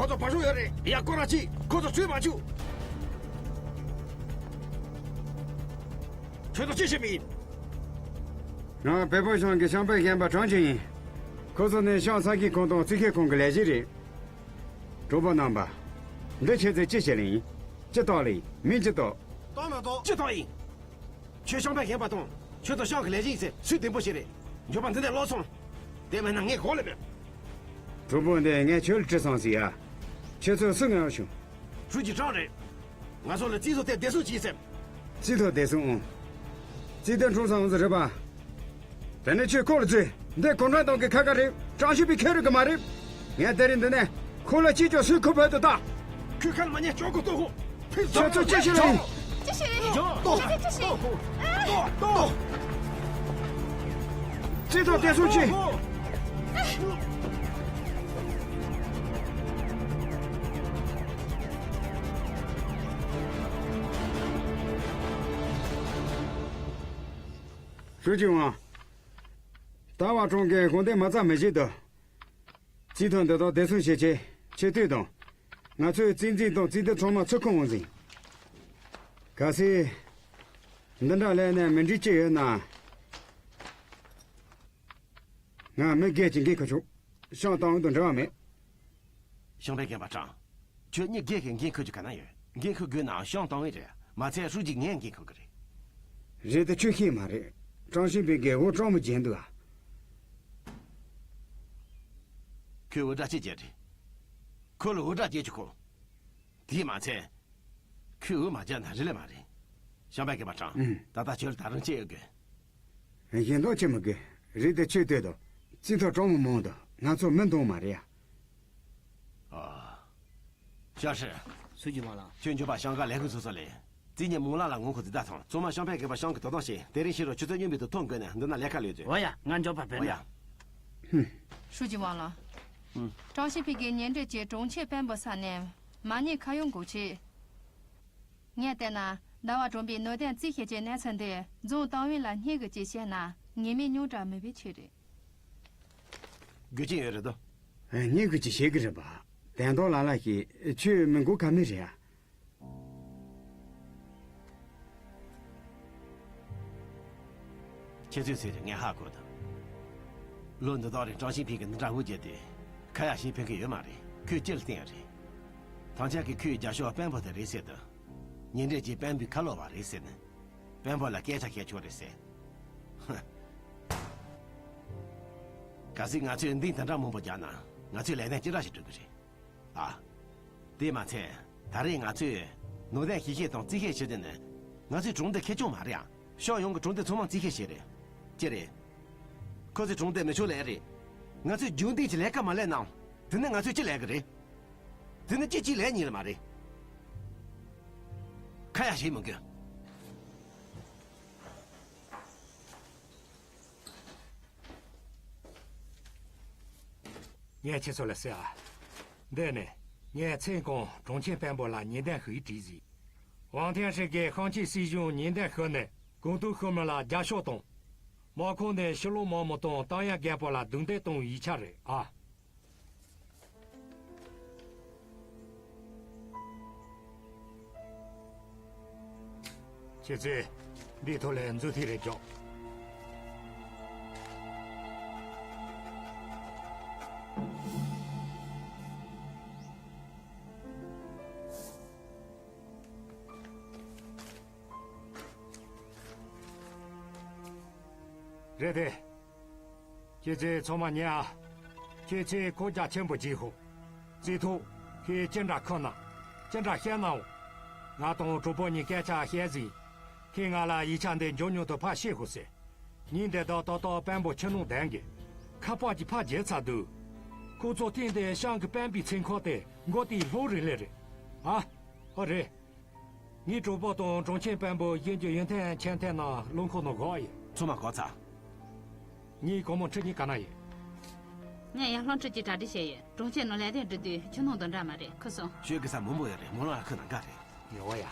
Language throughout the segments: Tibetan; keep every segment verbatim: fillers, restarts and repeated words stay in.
ཁོ་ཚོ་བ་ཤོ་ཡོད་རེད། ཡ། སྐོར་ར་ཅི། ཁོ་ཚོ་ཚུད་མ་བཅུག་ཁྱོད་ཚོ་ཅི་བྱེད་མི་ཡིན། ང་བལ་པོ་ཤང་གི་ཤང་པའི་རྒན་པ་ཀྲང་ཅིན་ཡིན། ཁོ་ཚོ་ནི་ཤང་ས་ཁུལ་ཁང་དང་རྩིས་ཁེ་ཁང་གི་ལས་བྱེད་རེད། གྲོགས་པོ་རྣམ་པ། འདི་ཁྱེད་ཚོས་ཅི་བྱེད་ལེ་ཡིན། ཅི་བཏགས་ལེ་ཡིན། མིང་ཅི་བཏགས། བཏགས་མ་བཏགས། ཅི་བཏགས་ཡིན། ཁྱོད་ཤང་པའི་རྒན་པ་དང་། ཁྱོད་ཚོ་ཤང་གི་ལས་བྱེད་ཡིན་ཟེར་སུས་བདེན་པོ་བྱེད་རེད། འགྱོད་པ་འདི་ནས་ལོག་སོང་། དེ་མིན་ན་ངས་གོ་ལེ་མེད། གྲོགས་པོ་འདི་ངས་ཁྱོད་ལ་དྲི་སོང་ཟིག་ཡ། ཁྱོད་ཚོ་སུ་ངར་བྱུང་། ཧྲུའུ་ཅི་ཀྲང་རེད། ང་ཚོ་ལ་རྩིས་ཐོ་དེ་བདེ་སྲུང་བྱེད་ཟེར། རྩིས་ཐོ་བདེ་སྲུང་ཨང་། རྩིས་ཐོ་འཁྲུངས་སོང་ཟེར་རེད་པ། དེ་ནས་ཁྱོད་ཁོ་ལ་རྩོད། འདི་གུང་ཁྲན་ཏང་གི་ཁ་ཁ་རེད། ཀྲང་ཞུ་པའི་ཁེ་རུ་གི་མ་རེད། ངས་དེ་རིང་འདི་ནས་ཁོ་ལ་ཅི་ཅོ་སུས་ཁོ་བོད་དུ་བཏང་། ཁོས་ཁ་ལ་མ་ཉན་ཅོག་གོ་ལྟོ་ཧོ། ཁྱོད་ཚོ་ཅི་ཞིག་རེད། ཅི་ཞིག་རེད། ཏོ། ཅི་ཞིག་ཅི་ཞིག་ཏོ། ཏོ། རྩིས་ཐོ་བདེ་སྲུང་བྱེད། ཧྲུའུ་ཅི་ཝང་། ཟླ་བ་གྲོང་གི་དགོན་སྡེ་མ་རྩ་མི་བྱེད་དོ། རྩིས་ཐོ་འདི་དག་བདེ་སྲུང་བྱེད་ཆེད་ཆེད་དུས་དང་། ང་ཚོའི་རྩིས་འཛིན་དང་རྩིས་འདེམས་ཚང་མ་ཚུར་ཁུར་འོང་ཟིན། གལ་སྲིད། འདི་འདྲ་ལས་ནས་མི་འགྲིག་ཅི་ཡོད་ན། ང་མི་སྒེར་གྱི་འགན་འཁུར་ཆོག་ཤང་ཏང་ཡོན་དང་འབྲེལ་བ་མེད། ཤང་པའི་རྒན་པ་ཀྲང་། ཁྱོད་མི་སྒེར་གྱི་འགན་འཁུར་རྒྱུ་ག་ན་ཡོད། འགན་འཁུར་དགོས་ནའང་ཤང་ཏང་ཡོན་རེད། མ་ཚད་ཧྲུའུ་ཅི་ངས་འགན་འཁུར་གི་རེད། རེད་དེ་ཁྱོད་ཤེས་མ་རེད། ཀྲང་ཤིན་པའི་རྒན་འོ་ཀྲང་མོ་བརྒྱན་འདུག་ཨ། ཁོས་འུར་སྒྲ་ཅི་བརྒྱབ་རེད། ཁོ་ལ་འུར་སྒྲ་བརྒྱབ་ཆོག་གོ། དེས་མ་ཚད། ཁོས་འུར་མ་བརྒྱབ་ན་རེད་ལེ་མ་རེད། ཤང་པའི་རྒན་པ་ཀྲང་། ཨུམ། ད་ལྟ་ཁྱོད་ལ་ད་རུང་ཅི་ཡོད་དགོས། གཞན་དག་ཅི་མི་དགོས། རེད་དེ་ཁྱོད་ལྟོས་དང་། རྩིས་ཐོ་གྲངས་མང་མང་དང་། ང་ཚོ་མི་འདང་མ་རེད་ཡ། ཨ། ཞའོ་ཧྲི། ཧྲུའུ་ཅི་ཝང་ལགས། ཁྱོད་མགྱོགས་པ་ཤང་ཀ་ལས་ཁུངས་ཚུར་སོང་ལེ། རྩིས་གཉེར་མང་ལགས་ལ་ངོ་རྒོལ་དེ་དག་དང་། ཚང་མ་ཤང་པའི་རྒན་པ་ཤང་གི་དོ་དམ་བྱེད། དེ་རིང་ཕྱི་དྲོ་ཆུ་ཚོད་བདུན་པའི་དུས་ཐོ་འགོད་ནས་འདི་ན་ལས་ཀ་ལས་དུས། འོ་ཡ། ང་མགྱོགས་པ་འོ་ཕེབས་ཡ། ན། ཧྲུའུ་ཅི་ཝང་ལགས། ཧུམ། ཀྲང་ཞིན་ཕིང་གིས་ཉེ་འབྲེལ་གྱི་གྲོང་ཁྱེར་དཔོན་པོ་ས་ནས་མ་ཉེས་ཁ་གཡོག་འགོག་ཆེད། ངས་བལྟས་ན། ཟླ་བ་གྲོང་པའི་ནོར་དན་རྩིས་བྱེད་ཀྱི་གནས་ཚུལ་འདི་རྫོང་ཏང་ཡོན་ལ་སྙན་དགོས་ཅེས་བཤད་ན་ཉེས་མེད་རྙོག་དྲ་མེད་པའི་ཆེད་རེད། དགོས་ཀྱི་ཡོད་རེད་དོ། སྙན་དགོས་ཅེས་བཤད་ཀྱི་རེད་པ། དན་ཏོ་ལ་ལ་ཞིག་ཁྱོད་མི་མགོ་ཁ་མི་རེད་ཨ། ཁྱེད་ཚོས་ཟེར་ངས་ཧ་གོ་དང་། ལོ་འདི་དག་རིང་ཀྲང་ཞིན་ཕིང་གིས་འདི་འདྲ་འུར་བརྒྱབ་དུས། ཁ་ཡ་ཞིག་ཕན་གྱི་ཡོད་མ་རེད། ཁོས་ཅི་ལ་བརྟེན་ཡ་རེད། ཐང་ཆད་ཀྱི་ཁོའི་རྒྱབ་ཕྱོགས་དཔོན་པོ་དེ་རེད་ཟེར་དུས། ཉེ་འབྲེལ་གྱི་དཔོན་པོའི་ཁ་ལོ་བ་རེད་ཟེར་ནས། དཔོན་པོ་ལ་སྐད་ཆ་བཤད་ཆོག་རེད་ཟེར། ཧ། གལ་སྲིད་ང་ཚོས་འདི་འདི་འདྲ་མང་པོ་རྒྱག་ན། ང་ཚོའི་ལས་དོན་ཅི་འདྲ་ཞིག་འགྲུབ་ཀྱི་རེད། ཨ། དེས་མ་ཚད། ད་རེས་ང་ཚོས་ནོར་དན་ཞིབ་བཤེར་དང་རྩིས་བཤེར་བྱེད་དུས་ནི། ང་ཚོའི་གྲོང་སྡེ་ཁེར་རྐྱང་མ་རེད་ཨ། ཤང་ཡོངས་ཀྱི་གྲོང་སྡེ་ཚང་མ་རྩིས་བཤེར་བྱས་རེད། ཅི་རེད། ཁོ་ཚོའི་གྲོང་སྡེ་མི་ཆོག་ལས་རེད། ང་ཚོས་རྒྱུན་ལྡན་གྱི་ལས་ཀ་མ་ལས་ན། དེ་ནི་ང་ཚོས་ཅི་ལས་ཀྱི་རེད། དེ་ནི་ཅི་ཅི་ལས་ཉིན་ལ་མ་རེད། ཁ་ཡ་ཞིག་མི་དགོས། ངས་ཁྱེད་ཚོ་ལ་ཟེར་ཨ། འདི་ནི་ངས་ཚེ་གང་གྲོང་ཁྱེར་དཔོན་པོ་ལ་ཉེས་འདུན་ཞུ་ཡིག་བྲིས་ཟིག་ཝང་ཐེན་ཧྲི་གིས་ཤང་ཆེན་སྲིད་གཞུང་ཉེས་འདུན་ཞུས་ནས་གུང་ཏུའུ་ཤུལ་མི་ལ་རྒྱབ་ཕྱོགས་དང་། དམག་ཁོངས་ནས་ཕྱི་ལོགས་དམག་མི་དང་ཏང་ཡོན་རྒན་པོ་ལ་རྡུང་རྡེག་གཏོང་བའི་ཡིག་ཆ་རེད་ཨ། ཁྱེད་ཚོས་འདིའི་ཐོག་ལ་མཛུབ་ཐེལ་རེ་རྒྱོབ། རེད་དེ། ཁྱེད་ཚོས་ཚང་མ་ཉན་ཨ། ཁྱེད་ཚོས་ཁོ་རྒྱ་ཆེན་པོ་བྱེད་ཤོག་རྩིས་ཐོ། ཁོས་ཅི་འདྲ་ཁུར་ན། ཅི་འདྲ་བཤད་ནའང་། ང་དང་གྲོགས་པོ་གཉིས་སྐད་ཆ་བཤད་ཟིན། ཁོས་ང་ལ་ཡིག་ཆ་འདི་མགྱོགས་མྱུར་དུ་ཕར་ཕྱེ་ཤོག་ཟེར། ངས་འདི་དག་ཏག་ཏག་དཔོན་པོ་ཕྱི་ནང་གདན་གྱི་ཁ་པར་གྱིས་ཕར་བརྗེ་ཚར་འདུག་ཁོ་ཚོ་སྟེང་དེ་ཤང་གི་དཔོན་པོའི་ཚེ་འཁོར་དེ་མགོ་དེའི་ལྷོ་རི་ལས་རེད། ཨ། ཨོ་རེད། ངའི་གྲོགས་པོ་དང་གྲོང་ཁྱེར་དཔོན་པོ་གཞན་གྱི་ཡོན་ཐན་ཆེན་ཐན་ནང་རླངས་འཁོར་ནང་བཞག་ཡོད། ཚང་མ་གོ་ཚར། ངའི་སྒོར་མོ་ཁྲི་གཉིས་ག་ན་ཡོད། ངས་ཡང་ལྷང་ཁྲི་གཅིག་གྲ་སྒྲིག་བྱས་ཡོད། གྲོང་ཁྱེར་ནང་ལས་དོན་སྒྲུབ་དུས་ཁྱིམ་ནང་དང་འདྲ་མ་རེད། ཁུ་སོང་། ཤོད་གི་ས་མང་པོ་ཡོད་རེད། མོ་ལ་ཁུ་ནང་འགའ་རེད། ཡོད་བ་ཡ།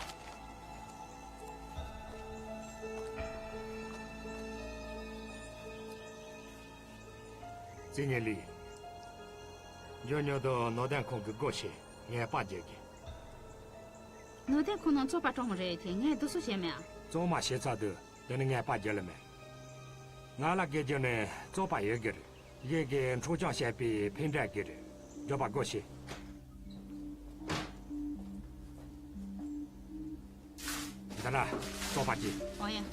རྩིས་ཉེས་ལི། ཡོད་ཉོ་དུ་ནོར་ལྡན་ཁོང་གི་སྒོ་ཕྱེ། ངས་པར་རྒྱག་གི། ནོར་ལྡན་ཁོང་ནང་བཙོག་པ་བཀྲོངས་རེད་དེ། ངས་དུ་སུ་བྱས་མེད་ཨ། གཙང་མ་བྱེད་ཚར་དུས་དེ་ནི་ངས་པར་རྒྱག་ལེ་མེད། ང་ལ་དགེ་རྒྱུ་ནི་བཙོག་པ་ཡོད་གི་རེད། གཞན་གྱིས་འཕྲོག་བཅོམ་བྱས་པའི་ཕན་འབྲས་ཀྱི་རེད། མགྱོགས་པ་སྒོ་ཕྱེ། འདི་ན་བཙོག་པ་གྱིས། འོ་ཡ།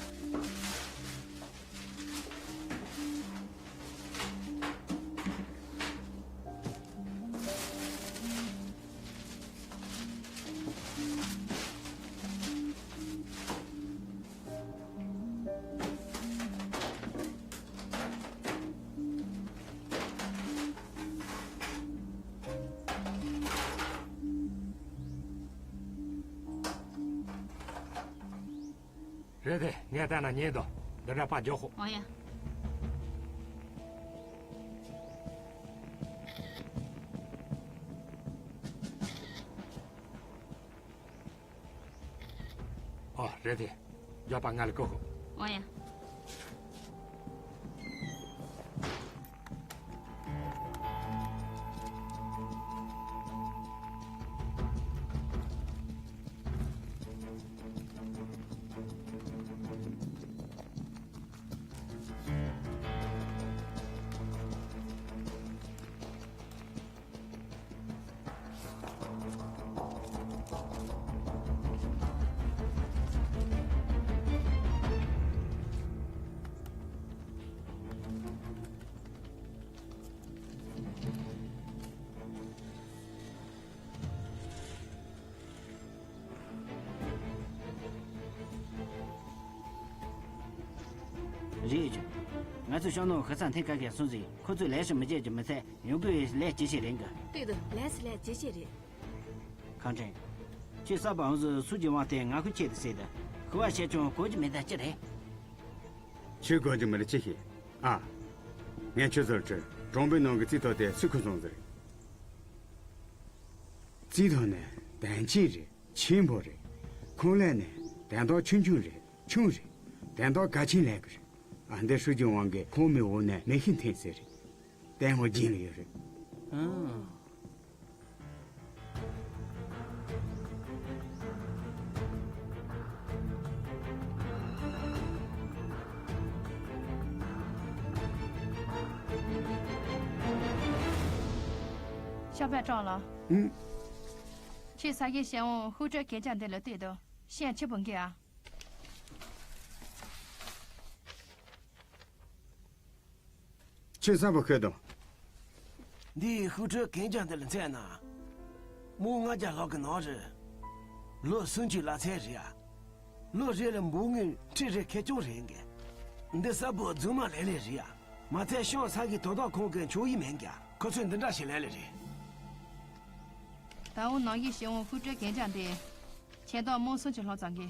རེད་དེ། ངས་བལྟས་ན་ཉན་དོ། འདི་འདྲ་པར་འཇོག་ཤོག་འོ་ཡ། ཨོ་རེད་དེ། མགྱོགས་པ་ང་ལ་བསྐུར་ཤོག་འོ་ཡ། རེད་ཅུ། ང་ཚོས་ཤང་ནོ་ཧི་ཚང་ཐེངས་ཁ་ཤས་སོང་ཟིན། ཁོ་ཚོས་ལས་སུ་མི་བྱེད་ཀྱི་མི་ཚད་ཡོང་སྒོའི་ལས་ཇེ་ཆེ་རེད་གི། ལྟོས་དང་། ལས་སུ་ལས་ཇེ་ཆེ་རེད། ཁང་ཁྲེང་། ཁྱོད་གསར་པ་འོང་ཟིག་སུ་ཅི་དབང་དེ་ང་ཁུ་ཆེད་དུ་ཟེར་དུ། ཁུ་བ་ཤེད་ཆུང་གོ་རྒྱུ་མེད་ད་ཅི་རེད། ཁྱོད་གོ་རྒྱུ་མེད་ཅི་ཤེས། ཨ། ངས་ཁྱོད་ཚོར་དྲིས། གྲོང་པའི་ནང་གི་རྩིས་ཐོ་དེ་སུས་ཁུར་སོང་ཟེར། རྩིས་ཐོ་ནི་དན་ཆེན་རེད། ཆེན་པོ་རེད། ཁོང་ལས་ནི་དན་ཐོག་ཆུང་ཆུང་རེད། ཆུང་རེད། དན་ཐོག་གལ་ཆེན་ལས་གི་རེད། ཨ། འདི་ཧྲུའུ་ཅུན་ཝང་གི་ཁོང་མི་འོག་ནས་མེ་ཤིང་འཐེན་ཟེར་རེད། དན་འོག་རྒྱན་ལ་ཡོད་རེད། ཨང་། ཤ་བད་ཀྲང་ལ། ཨང་། ཁྱེད་ས་གའི་ཞལ་འོང་ཧུ་ཀྲོའི་གན་རྒྱ་འདི་ལ་ལྟོས་དང་། ཤན་ཆི་བུང་གི་ཨ། ཁྱོད་གསར་པ་ཁོས་དང་། འདིའི་ཧུ་ཁྲོད་གན་རྒྱ་འདི་ལ་མཚོན་ན། མོ་ལྔ་བརྒྱ་ལྷག་གི་ནང་རེད། ལོ་སུམ་ཅུ་ལ་ཚད་རེད་ཨ། ལོ་རེ་ལ་འབུ་དངུལ་ཁྲི་རེ་ཁེ་གྱོང་རེད་གི། འདི་གསར་པ་རྫུན་མ་ལས་ལས་རེད་ཨ། མ་ཚད་ཤང་ས་གའི་དོ་དམ་ཁང་གི་ཆོག་ཡིག་མིན་གི་ཨ། ཁོ་ཚོས་འདི་འདྲ་ཞིག་ལས་ལས་རེད། ད་འོ་ནང་གི་ཞེ་འོང་ཧུ་ཁྲོད་གན་རྒྱ་འདི། ཁྱེད་རྟགས་མང་སུམ་ཅུ་ལྷག་ཙམ་གི།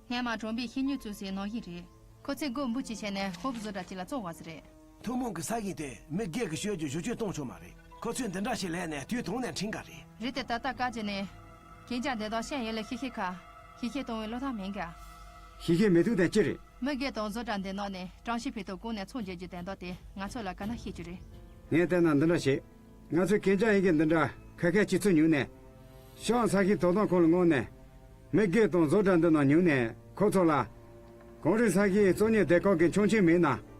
སྔས་མ་གྲོང་པའི་ཤེས་ཉོན་བཙུགས་སའི་ནང་ཞིག་རེད། ཁོ་ཚོས་སྒོ་འབུ་ཅིག་བྱས་ནས་ཧོབ་བཟོ་འདྲ་ཅིག་ལ་བཙོང་བ་ཟིག་རེད། ཐུན་མོང་གི་ས་ཞིང་དེ་མི་སྒེར་གྱི་སྤྱོད་རྒྱུ་ཞུ་སྤྱོད་གཏོང་ཆོག་མ་རེད། ཁོ་ཚོས་འདི་འདྲ་ཞིག་ལས་ནས་དུས་ཐུང་ནས་འཕྲིན་ག་རེད། རེད་དེ་ད་ལྟ་བཀའ་བརྒྱུད་ནས། གན་རྒྱ་འདི་དག་ཤན་ཡོད་ལ་ཤེས་ཤེས་ཁ། ཤེས་ཤེས་གཏོང་བའི་བློ་ཐག་མེད་ག། ཤེས་ཤེས་མེད་ཐུག་དང་ཅི་རེད། མི་སྒེར་དང་བཟོ་གྲྭ་འདི་ནང་ནས་ཀྲང་ཤིས་ཕུའུ་ཏོ་བཀུག་ནས་ཚོང་རྒྱག་རྒྱུ་དོན་དག་དེ་ང་ཚོ་ལ་ག་ན་ཤེས་རྒྱུ་རེད། ངས་བལྟས་ན་འདི་འདྲ་བྱེད། ང་ཚོས་གན་རྒྱ་ཡིན་གྱི་འདི་འདྲ་ཁ་ཁ་ཅིག་ཚུར་ཉོས་ནས། ཤང་ས་ཁའི་དོ་དམ་ཁང་ལ་མངགས་ནས། མི་སྒེར་དང་བཟོ་གྲྭ་འདི་ནང་ཉོས་ནས་ཁོ་ཚོ་ལ། གངས་རི་ས་གའི་གཙོ་གཉེར་སྡེ་ཁག་གི་ཆོག་མཆན་མེད་ན།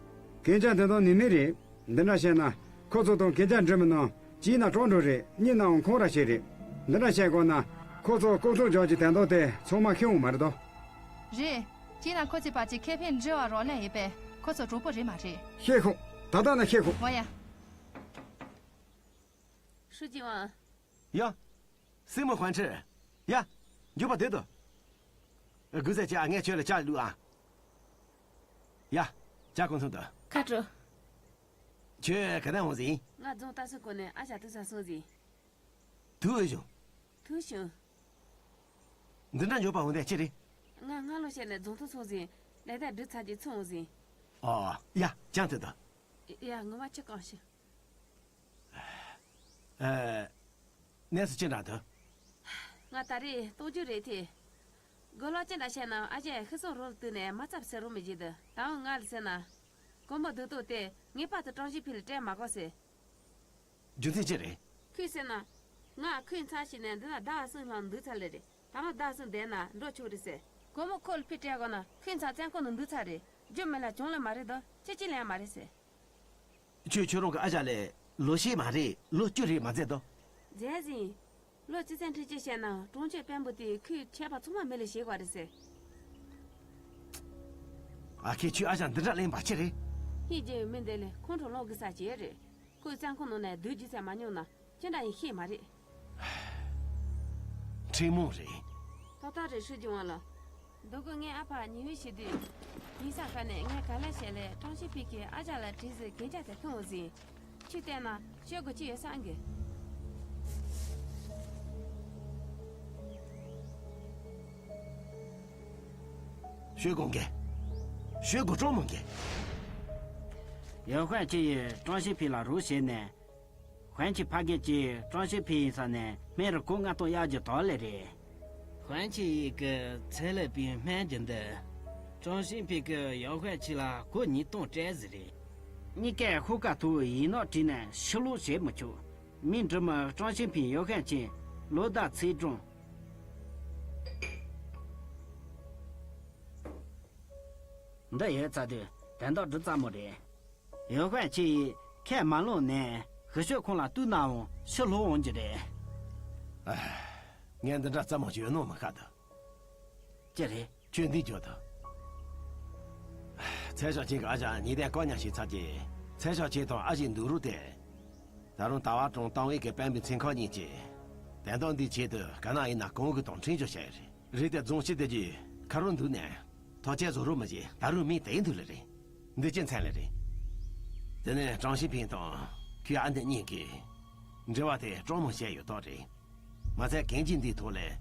གན་རྒྱ་འདི་དག་ནུས་མེད་རེད། འདི་འདྲ་བྱས་ན་ཁོ་ཚོ་དང་གན་རྒྱ་འགྲིག་མི་གནང་། ཅིའི་ན་ཀྲང་ཀྲོ་རེད། གཉིས་ནའང་ཁོང་ར་ཞིག་རེད། འདི་འདྲ་བྱས་དགོས་ན་ཁོ་ཚོ་ལྐོག་ཚོང་རྒྱག་རྒྱུ་དོན་དག་དེ་ཚང་མ་ཤེས་འོང་མ་རེད་དོ། རེད། ཅིའི་ན་ཁོ་ཚོའི་བར་གྱི་ཁེ་ཕན་འདྲི་བ་རོགས་ལས་ཡོད་པས་ཁོ་ཚོ་གྲོགས་པོ་རེད་མ་རེད། ཤེས་ཤོག་ད་ལྟ་ན་ཤེས་ཤོག་འོ་ཡ། ཧྲུའུ་ཅི་ཝང་། ཡ། སྲིང་མོ་ཧོན་ཁྲི། ཡ། མགྱོགས་པ་སྡོད་དོ། དགོས་ཟེར་ཅི་ཨ། ངས་ཁྱོད་ལ་ཇ་བླུགས་ཨ། ཡ། ཇ་གང་འཐུང་དོ། ཁ་དྲོ། ཁྱོད་ག་ནས་འོང་ཟིན། ང་རྫོང་ལྟ་སྲུང་སྐོར་ནས་ཨ་ཞ་ཐུག་ས་སོང་ཟིན། ཐུག་འོས་བྱུང་། ཐུག་བྱུང་། འདི་འདྲ་མགྱོགས་པ་འོང་དེ་ཅི་རེད། ང་སྔ་ལོ་ཤེད་ནས་རྫོང་ཐུག་སོང་ཟིན། ལས་ད་འགྲུལ་ཚར་གྱི་ཚུར་འོང་ཟིན། ཨོ། ཡ། ཅང་ཐུག་དོ། ཡ། ངོ་མ་ཁྱི་གང་ཞིག་ཨ། གནས་ཚུལ་ཅི་འདྲ་འདུག་ང་ད་རེས་གཏོང་རྒྱུ་རེད་དེ། དགོས་ལོ་ཅི་འདྲ་བཤད་ན་ཨ་ཅེ་ཤི་སོང་རོལ་བཏུས་ནས་མ་ཚབ་ཟེར་རོ་མི་བྱེད་དུ། ད་འོང་ང་ལ་ཟེར་ན། གོང་མ་སྡུག་ཏོ་དེ་ངེས་པར་དུ་ཀྲང་ཞི་ཕི་ལ་སྤྲད་མ་དགོས་ཟེར། རྒྱུ་མཚན་ཅི་རེད། ཁོས་ཟེར་ན། ང་ཁོའི་མཚན་ཤེས་ནས་འདི་ན་ཟླ་བ་གསུམ་ལྷག་འདུག་ཚར་ལེ་རེད། ད་ལོ་ཟླ་གསུམ་བསྡད་ན་འགྲོ་ཆོག་རེད་ཟེར། སྒོར་མོ་ཁོ་ལ་ཕུལ་སྤྲད་དགོས་ན་ཁོའི་མཚན་བཙོན་ཁང་ནང་འདུག་ཚར་རེད། རྒྱུ་མེད་ལ་གྱོང་ལ་མ་རེད་དོ། ཅི་ཅི་ལན་མ་རེད་ཟེར། ཁྱོད་ཁྱོད་རང་གི་ཨ་ཅག་ལ་ལོ་ཤས་མ་རེད། ལོ་བཅུ་རེད་མ་ཟེར་དོ། མཛད་ཟིན། ལོ་བཅུ་ཚན་ཁྲི་གཅིག་བཤད་ན་གྲོང་ཆོག་དཔོན་པོ་དེས་ཁོའི་ཆད་པ་ཚང་མ་མེད་ལ་བྱེད་དགོས་རེད་ཟེར། ཨ་ཁེ་ཁྱོད་ཨ་ཅག་འདི་འདྲ་གླེན་པ་ཅི་རེད། སྙིང་རྗེ་ཡོད་མི་འདི་ལས་ཁོང་ཁྲོ་ལངས་གི་ས་ཅི་རེད། ཁོས་བཙོན་ཁང་ནང་ནས་སྡོད་རྒྱུ་ཚད་མ་མྱོང་ན་ཅི་འདྲ་ཡིན་ཤེས་མ་རེད། ཁྲིམས་མང་རེད། ཏག་ཏག་རེད་ཧྲུའུ་ཅི་ཝང་ལགས། འདི་གོ་ངའི་ཨ་ཕ་ཉི་འོད་བྱེད་དུས། ཉིན་སང་ཁ་ནས་ངས་ག་ལེ་བྱས་ལས་ཀྲང་ཤིན་ཕིང་གི་ཨ་ཅག་ལ་བྲིས་ཟིན་གན་རྒྱ་དེ་ཕུལ་འོང་ཟིན། ཁྱོས་བལྟས་ན་ཤོད་དགོས་ཅི་ཡོད་བསམ་གི། ཤོད་དགོས་གི། ཤོད་དགོས་ཀྲོང་མོ་གི། ཡོ་ཧན་ཆི་ཡིས་ཀྲང་ཤིན་ཕིང་ལ་རོགས་བྱས་ནས། ཧན་ཆི་ཕ་གི་ཀྱིས་ཀྲང་ཤིན་ཕིང་ཡིན་ས་ནས་སྨན་རིན་གོ་ལྔ་སྟོང་གཡར་རྒྱུ་དོགས་ལེ་རེད། ཧན་ཆི་ཡིས་ཀྱི་ཚེ་ལས་པའི་སྨན་རྒྱུ་འདི། ཀྲང་ཤིན་ཕིང་གིས་ཡོ་ཧན་ཆི་ལ་གོ་ཉིས་སྟོང་སྤྲད་ཟིན་རེད། གཉིས་ཀས་ཤོག་ཁ་ཐོག་ཡིག་ནག་བྲིས་ནས་ཕྱིར་སློག་བྱེད་མི་ཆོག་མི་འགྲིག་མི་ཀྲང་ཤིན་ཕིང་ཡོ་ཧན་ཆི་ལོ་ཟླ་ཚེས་གྲངས། འདི་ཡོད་ཚ་དུས་དོན་དག་འདི་ཙམ་མོ་རེད། ཡོ་ཧན་ཆི་ཡིས་ཁས་མ་བླངས་ནས་ཞི་ཤོད་ཁོང་ལ་གཏུག་ནའང་ཕྱིར་སློག་འོང་རྒྱུ་རེད། ཨ། ངས་འདི་འདྲ་རྩ་མོ་ཅིག་ཡོད་ནོ་མི་ཤ་དུ། ཅི་རེད། ཁྱོད་འདི་ཁྱོད་དུ། ཚེ་ཞང་ཆེན་གྱི་ཨ་ཅག་ཉེས་དོན་བཀག་ཉར་བྱས་ཚར་རྗེས་ཚེ་ཞང་ཆེན་དང་ཨ་ཞེ་འདུག་རུ་དེ། ད་རུང་ཟླ་བ་གྲོང་ཏང་ཨེ་གི་དཔོན་པོའི་ཚན་ཁག་གཉིས་ཀྱིས། དོན་དག་འདིའི་ཆེད་དུ་ག་ན་ཡིན་ན་གང་གི་དང་ཁྲིམས་གཅོད་བྱས་ཡོད་རེད། རེད་དེ་རྫོང་སྤྱི་དེ་གྱིས་ཁ་རོག་འདུག་ནས་ཐག་གཅོད་བཟོ་རོགས་མི་བྱེད་ད་རུང་མི་དེ་འདུག་ལེ་རེད། འདི་ཅི་མཚན་ལེ་རེད། དེ་ནས་ཀྲང་ཤིན་ཕིང་དང་ཁོའི་ཨ་འདི་གཉིས་ཀྱིས་འབྲེལ་བ་དེ་སྤྲང་མོ་བྱས་ཡོད་ཐག་རེད། མ་ཚད་གན་རྒྱ་འདིའི་ཐོག་ལས་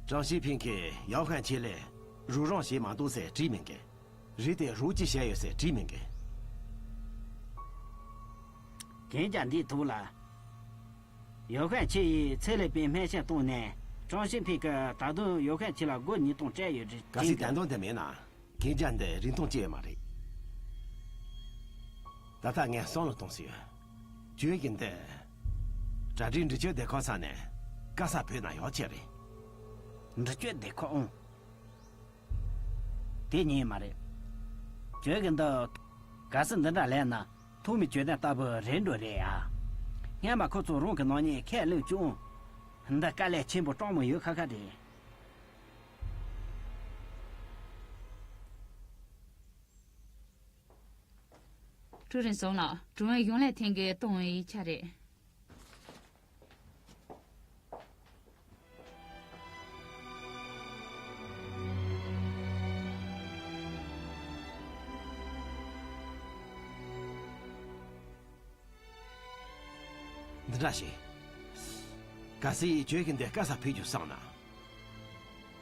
ཀྲང་ཤིན་ཕིང་གིས་ཡའོ་ཧན་ཆི་ལས་རོགས་རམ་བྱས་མ་འདུག་ཟེར་བྲིས་མེད་གི། རེད་དེ་རོགས་ཅི་བྱས་ཡོད་ཟེར་བྲིས་མེད་གི། གན་རྒྱ་འདིའི་ཐོག་ལ། ཡོ་ཧན་ཆི་ཡིས་ཚེ་ལས་པའི་སྨན་ཞབས་བཏང་ནས་ཀྲང་ཤིན་ཕིང་གིས་ད་དུང་ཡོ་ཧན་ཆི་ལ་སྒོར་ཉིས་སྟོང་སྤྲད་ཡོད་རེད། གལ་སྲིད་དོན་དག་འདི་མེད་ན་གན་རྒྱ་འདི་རིན་ཐང་ཅི་ཡོད་མ་རེད། ད་ལྟ་ངས་བསམ་བློ་གཏོང་སྲིད། ཁྱོད་ཀྱིས་འདི་གྲ་སྒྲིག་འདྲི་གཅོད་སྡེ་ཁག་ས་ནས་བཀའ་ས་ཕུལ་ན་ཡག་ཆེ་རེད། འདྲི་གཅོད་སྡེ་ཁག་ཨང་། དེ་ཉིད་མ་རེད། ཁྱོད་ཀྱི་འདི། གལ་སྲིད་འདི་འདྲ་ལས་ན་ཐོག་མའི་གྱོད་དོན་ལྟ་བུ་རེད་འགྲོ་རེད་ཡ། སྔན་མ་ཁོ་ཚོ་རང་གི་ནང་ཉིད་ཁས་ལེན་བཅུག་ཨང་། འདི་དཀའ་ལས་ཆེན་པོ་སྤྲང་མོ་ཡོད་ཁ་ཁ་རེད། ཀྲུའུ་རིན་སོང་ལགས། ཀྲུའུ་ཡོང་ལེ་ཐེང་གི་གཏོང་བའི་ཡིག་ཆ་རེད། འདི་འདྲ་ཞིག་གལ་སྲིད་ཁྱོད་ཀྱིས་འདི་བཀའ་ས་ཕེབས་རྒྱུ་བསམ་ན།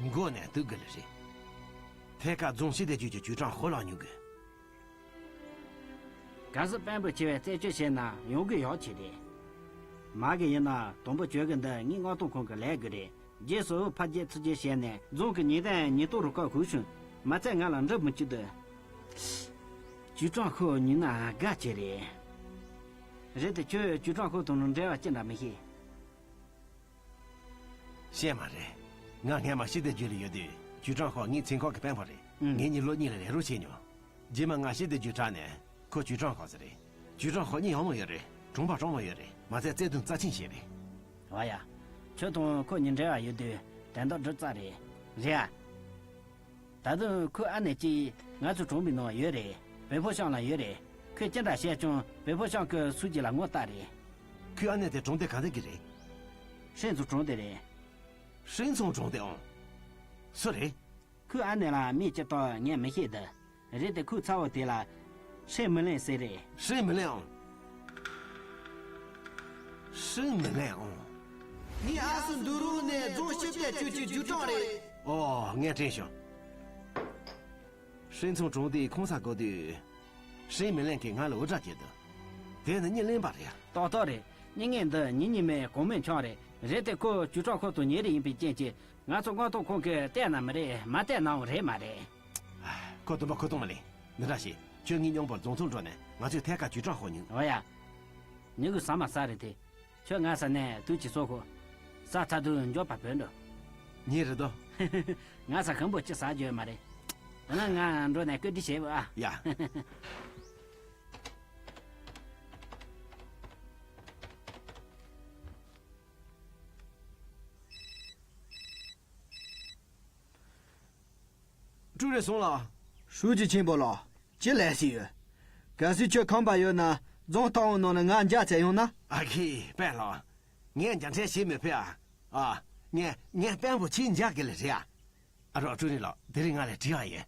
མགོ་ནས་སྡུག་གི་ལ་རེད། ཐད་ཀར་རྫོང་སྤྱི་དེ་ཁྱོད་ཀྱི་ཅུས་ཀྲང་ཧོ་ལ་ཉུག་གི། གལ་སྲིད་དཔོན་པོ་ཆེ་བས་རྩད་གཅོད་བྱས་ན་ཡོང་གི་ཡོད་ཆེ་རེད། མ་གི་ཡིན་ན་དུམ་བུ་གྱོད་གི་འདི་ངས་མངགས་གཏོང་ཁང་གི་ལས་གི་རེད། རྗེས་སུ་ཕར་རྒྱལ་ཚུར་རྒྱལ་བྱས་ནས་རྫོང་གི་ཉེས་དོན་ཉེས་རྟོག་རུ་ཁག་ཞུགས་བྱུང་། མ་ཚད་ང་ལ་འདྲི་མི་བཅུག་དུ། ཅུས་ཀྲང་ཧོ་ཉུག་ན་དགའ་ཆེ་རེད། རེད་དེ་ཁྱོད་ཅུས་ཀྲང་ཧོ་དང་ནི་འབྲེལ་བ་ཅི་འདྲ་མི་ཤེས། ཤེས་མ་རེད། ང་སྔན་མ་སྤྱི་བདེ་ཅུས་ལ་ཡོད་དུས་ཅུས་ཀྲང་ཧོ་ངའི་ཚན་ཁག་གི་དཔོན་པོ་རེད། ཨང་། ངེད་གཉིས་ལོ་གཉིས་ལ་ལས་རོགས་བྱས་མྱོང་། རྗེས་མ་ང་སྤྱི་བདེ་ཅུས་དྲག་ནས་ཁོ་ཅུས་ཀྲང་ཧོ་ཟེར་རེད། ཅུས་ཀྲང་ཧོ་གཉིད་ཡང་མོ་ཡོད་རེད། གྲོང་པ་གྲོང་མོ་ཡོད་རེད། མ་ཚད་བརྩེ་དུང་རྩ་ཆེན་བྱས་རེད། བ་ཡ། ཁྱོད་དང་ཁོ་གཉིས་འབྲེལ་བ་ཡོད་དུས་དོན་དག་འདི་རྩ་རེད། རེད་ཨ། ད་དུང་ཁོའི་ཨ་ནེ་གཅིག་ང་ཚོའི་གྲོང་པའི་ནང་ཡོད་རེད། བོད་ཕོ་ཤང་ལ་ཡོད་རེད། ཁོས་ཅི་འདྲ་བཤད་ཀྱང་བོད་ཕོ་ཤང་གི་སུ་གཅིག་ལ་ངོ་རྟག་རེད། ཁོའི་ཨ་ནེ་དེ་གྲོང་སྡེ་ག་འདྲ་གི་རེད། ཧྲིན་ཚོ་གྲོང་སྡེ་རེད། ཧྲིན་ཚོ་གྲོང་སྡེ་ཨང་། སུ་རེད། ཁོའི་ཨ་ནེ་ལ་མིང་ཅི་བཏགས་ངས་མི་ཤེས་དི། རེད་དེ་ཁོའི་ཚ་བོ་དེ་ལ་ཧྲིན་མི་ལེན་ཟེར་རེད། ཧྲིན་མི་ལེན་ཨང་། ཧྲིན་མི་ལེན་ཨང་། ངའི་ཨ་སུ་འདུག་རུ་ནས་རྫོང་སྤྱི་བདེ་ཅུས་ཀྱི་ཅུས་ཀྲང་རེད། ཨོ་ངས་དྲན་བྱུང་། ཧྲིན་ཚང་གྲོང་སྡེའི་ཁོང་ས་གོ་དུས། ཧྲིན་མི་ལེན་གྱིས་ང་ལ་འུར་སྒྲ་བྱེད་དོ། དེ་ནི་གཉིད་ལེན་པ་རེད། ཏག་ཏག་རེད། མྱི་ངན་འདི་གཉིས་གཉིས་མེད་གོང་མའི་འཆང་རེད། རེད་དེ་ཁོ་ཅུས་ཀྲང་ཁོ་དང་ཉེ་རིང་ཡིན་པའི་རྐྱེན་གྱིས་ང་ཚོ་མངགས་གཏོང་ཁང་གིས་བལྟས་ན་མི་རེད། མ་བལྟས་ནའང་རེད་མ་རེད། ཁོ་དུམ་པ་ཁོ་གཏོང་མ་ལེན། འདི་འདྲ་ཞིག་ཁྱོད་ངའི་སྙིང་པོར་རྫོང་ཚུར་འགྲོ་ནས་ང་ཚོས་ཐད་ཀར་ཅུས་ཀྲང་ཧོ་ཉུག་ཨོ་ཡ། ཉུག་གི་ཟ་མ་ཟ་རེད་དེ། ཁྱོད་ང་ས་ནས་དུས་ཀྱི་སོ་ཁོ། ས་ཚ་དུ་མགྱོགས་པ་བོད་འགྲོ། ཉེ་རེད་དོ། ང་ས་ཁམ་བུ་ཅི་ཟ་རྒྱུ་ཡོད་མ་རེད། ད་ང་ང་འགྲོ་ནས་བཀོད་སྒྲིག་བྱེད་བ། ཡ། ཀྲུའུ་རེན་སུང་ལགས། ཧྲུའུ་ཅི་ཆེན་པོ་ལགས། ཅི་ལས་སྲིད་ཡོད། གལ་སྲིད་ཁྱོད་ཁམས་པ་ཡོད་ན་རྫོང་ཏང་ཨུ་ནང་ནས་ང་མཇལ་ཚད་ཡོང་ན། ཨ་ཁི་པན་ལགས། ངས་མཇལ་འཕྲད་བྱེད་མི་ཕོད་ཨ། ཨ། ངས་ངས་དཔོན་པོ་ཆེ་མཇལ་དགོས་ལེ་རེད་ཨ། ཨ་རོགས་ཀྲུའུ་རེན་ལགས། དེ་རིང་ང་ལ་དྲི་ཡག་ཡོད།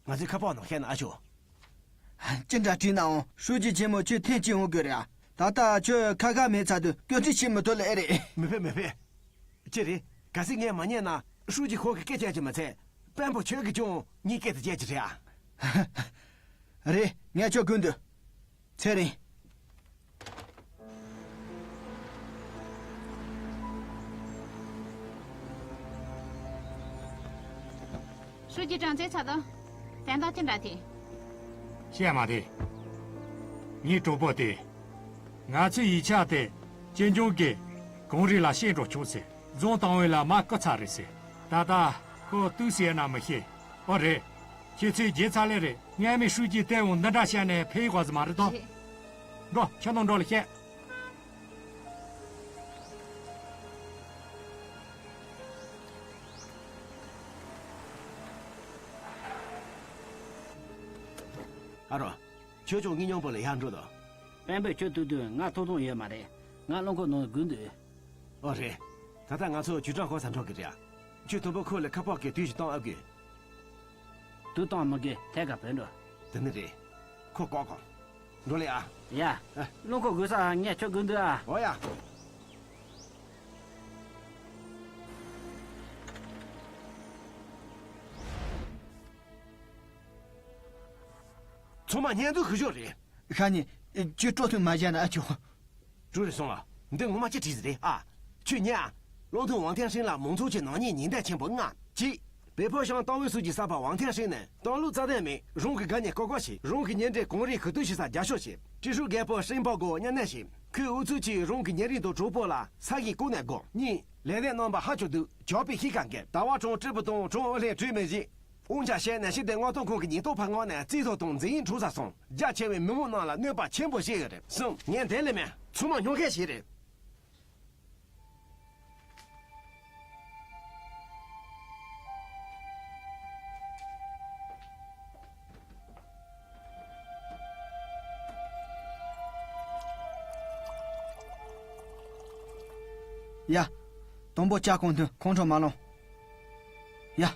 ང་ཚོའི་ཁ་པར་ནང་བཤད་ན་ཨ་ཆོག་ཅི་འདྲ་དྲིས་ནའང་ཧྲུའུ་ཅི་ཆེན་མོ་ཁྱོད་ཐེངས་གཅིག་འོང་དགོས་རེད་ཨ། ད་ལྟ་ཁྱོད་ཁ་ཁ་མེད་ཚར་དུས་བཀོད་སྒྲིག་བྱེད་མི་ཐུབ་ལེ་ཨེ་རེད། མི་ཕོད་མི་ཕོད། ཅི་རེད། གལ་སྲིད་ངས་མ་ཉན་ན་ཧྲུའུ་ཅི་ཧོ་གི་སྐད་ཆ་ཅིག་མ་ཚད་དཔོན་པོ་ཁྱོད་ཀྱིས་ཀྱང་ངའི་སྐད་དུ་བྱེད་ཀྱི་རེད་ཨ། རེད། ངས་ཁྱོད་སྒུག་འདུག་ཚེ་རིང་། ཧྲུའུ་ཅི་ཀྲང་ཙེ་ཚ་དང་། དན་ཏང་ཅི་འདྲ་དེ། བཤད་མ་དེ། ངའི་གྲོགས་པོ་དེ། ང་ཚོའི་ཡིག་ཆ་དེ་ཅེན་ཅུང་གིས་གངས་རི་ལ་བཤད་འགྲོ་ཆོག་ཟེར། རྫོང་ཏང་ཨུའི་ལ་མ་བསྐུར་ཚར་རེད་ཟེར། ད་ལྟ་ཁོ་དུས་ཟེར་ན་མི་ཤེས། ཨོ་རེད། ཁྱེད་ཚོས་བརྗེད་ཚར་ལེ་རེད། སྔ་མའི་ཧྲུའུ་ཅི་ལྟ་བུ་འདི་འདྲ་བཤད་ནས་ཕན་ཡོད་ག་ཟེ་མ་རེད་དོ། རེད། འགྲོ་ཁྱོད་རྣམས་འགྲོ་ལ་བཤད། ཨ་རོ། ཁྱོད་ཀྱང་ངའི་མཉམ་པོ་ལ་ཡར་འགྲོ་དང་། དཔོན་པོས་ཁྱོད་ཐུག་དུས་ང་ཐུག་ཐུབ་ཡོད་མ་རེད། ང་རླངས་འཁོར་ནང་སྒུག་འདུག་ཨོ་རེད། ད་ལྟ་ང་ཚོ་ཅུས་ཀྲང་ཧོ་ས་འགྲོ་གི་རེད། ཁྱོད་དུམ་བུ་ཁོ་ལ་ཁ་པར་གྱི་དུས་ཤིག་བཏང་ཨ་དགོས། དུས་བཏང་མི་དགོས། ཐད་ཀར་བུད་འགྲོ། དེ་ནི་རེད། ཁོ་བཀག་གོ། འགྲོ་ལེ་ཨ། ཡ། ཨ། རླངས་འཁོར་སྒུག་ས་ངས་ཁྱོད་སྒུག་འདུག་ཨ། ཨོ་ཡ། ཚང་མ་བརྙན་ཐུང་ཞིག་ཤོག་རེད། ཤ་ཉེ། ཁྱོད་སྤྲོ་ཐུང་མ་བྱས་ན་ཨ་ཆོག་ཀྲུའུ་རེན་སུང་ལགས། འདི་ངོ་མ་ཅི་བྲིས་ཟིན་རེད་ཨ། ཁྱོད་ཉན་ཨ། བློ་མཐུན་ཝང་ཐེན་ཧྲེང་ལ་མང་ཚོགས་ཀྱི་ནག་ཉེས་ཉེས་འདེད་ཆེན་པོ་ལྔ། གཅིག་བལ་པོ་ཤང་ཏང་ཨུའི་སྲིད་ཀྱི་གསར་པ་ཝང་ཐེན་ཧྲེང་ནས་ཏང་ལུགས་རྩ་དོན་མེད། རང་གི་དགའ་ཉེ་ཀོ་ཀོ་བྱེད། རང་གི་ཉེ་འབྲེལ་གངས་རིའི་ཤུལ་དུ་ཞིག་ས་རྒྱ་ཤོག་བྱེད། ཀྲི་ཧྲུའུ་རྒད་པོ་ཧྲེང་པ་གོ་མཉམ་གནས་བྱེད། ཁོའི་ཨུ་ཚུགས་ཀྱིས་རང་གི་ཉེ་རིང་དང་གྲོགས་པོ་ལ་ས་ཡིག་བསྐུར་ནས་དགོངས། གཉིས་ལས་སྡེ་རྣམ་པ་ཧ་ཅོ་དུས་ཇོ་པི་ཤི་ཁ་འགེབས། ཟླ་བ་གྲོང་ཀྲི་པུ་དང་གྲོང་ཨུ་ལྷན་གྲོས་མི་བཞེས། དབང་ཆ་བཤད་ནས་ཕྱི་དེ་མངགས་གཏོང་ཁང་གི་ཉེན་རྟོག་པ་མངགས་ནས་རྩིས་ཐོ་དང་འཛིན་ཡིག་འཕྲོག་ས་སོང་། རྒྱ་ཆེ་བའི་མི་མང་རྣམས་ལ་གནོད་པ་ཆེན་པོ་བྱེད་ཡོད་རེད་གསུངས། ངས་འདི་ལས་མེད། ཚང་མ་ཉོ་མཁན་ཞིག་རེད། ཡ། དང་པོ་ལྕགས་ཁང་དུ་ཁོང་ཁྲོ་མ་ལངས། ཡ།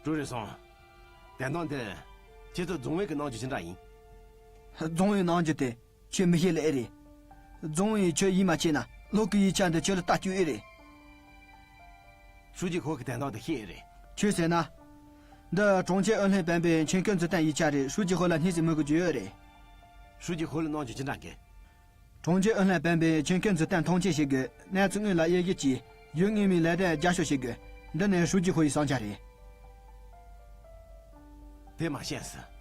ཀྲུའུ་རེན་སུང་། དོན་དག་འདི། ཁྱེད་ཚོ་རྫོང་ཨུད་ཀྱིས་གནང་རྒྱུ་ཅི་འདྲ་ཡིན། རྫོང་ཨུད་གནང་རྒྱུ་དེ་ཁྱོད་མི་ཤེས་ལེ་ཨེ་རེད། རྫོང་ཨུད་ཁྱོད་ཡིད་མ་ཆེས་ན་ལོ་གི་ཡིག་ཆ་འདི་ཁྱོད་ལ་ལྟ་རྒྱུ་ཨེ་རེད། ཧྲུའུ་ཅི་ཧོ་གི་དོན་དག་འདི་ཤེས་ཨེ་རེད། ཁྱོད་ཟེར་ན། འདི་གྲོང་ཁྱེར་ཨུ་ལྷན་དཔོན་པོས་མཆན་འགོད་འཛུགས་གཏན་ཡིག་ཆ་རེད། ཧྲུའུ་ཅི་ཧོ་ལ་སྣེ་ཟིན་མི་དགོས་རྒྱུ་ཡོད་རེད། ཧྲུའུ་ཅི་ཧོ་ལ་གནང་རྒྱུ་ཅི་འདྲ་འགལ། གྲོང་ཁྱེར་ཨུ་ལྷན་དཔོན་པོས་མཆན་འགོད་འཛུགས་གཏན་མཐོང་ཆེན་བྱེད་དགོས། གནས་ཚུལ་དངོས་ལ་དབྱེ་ཞིབ་ཀྱིས་ཡུལ་དངོས་མིའི་ལས་དོན་རྒྱབ་སྐྱོར་བྱེད་དགོས། འདི་ནི་ཧྲུའུ་ཅི་ཧོ་ཡི་བསམ་འཆར་རེད། དེ་མ་ཤེས་སོང་།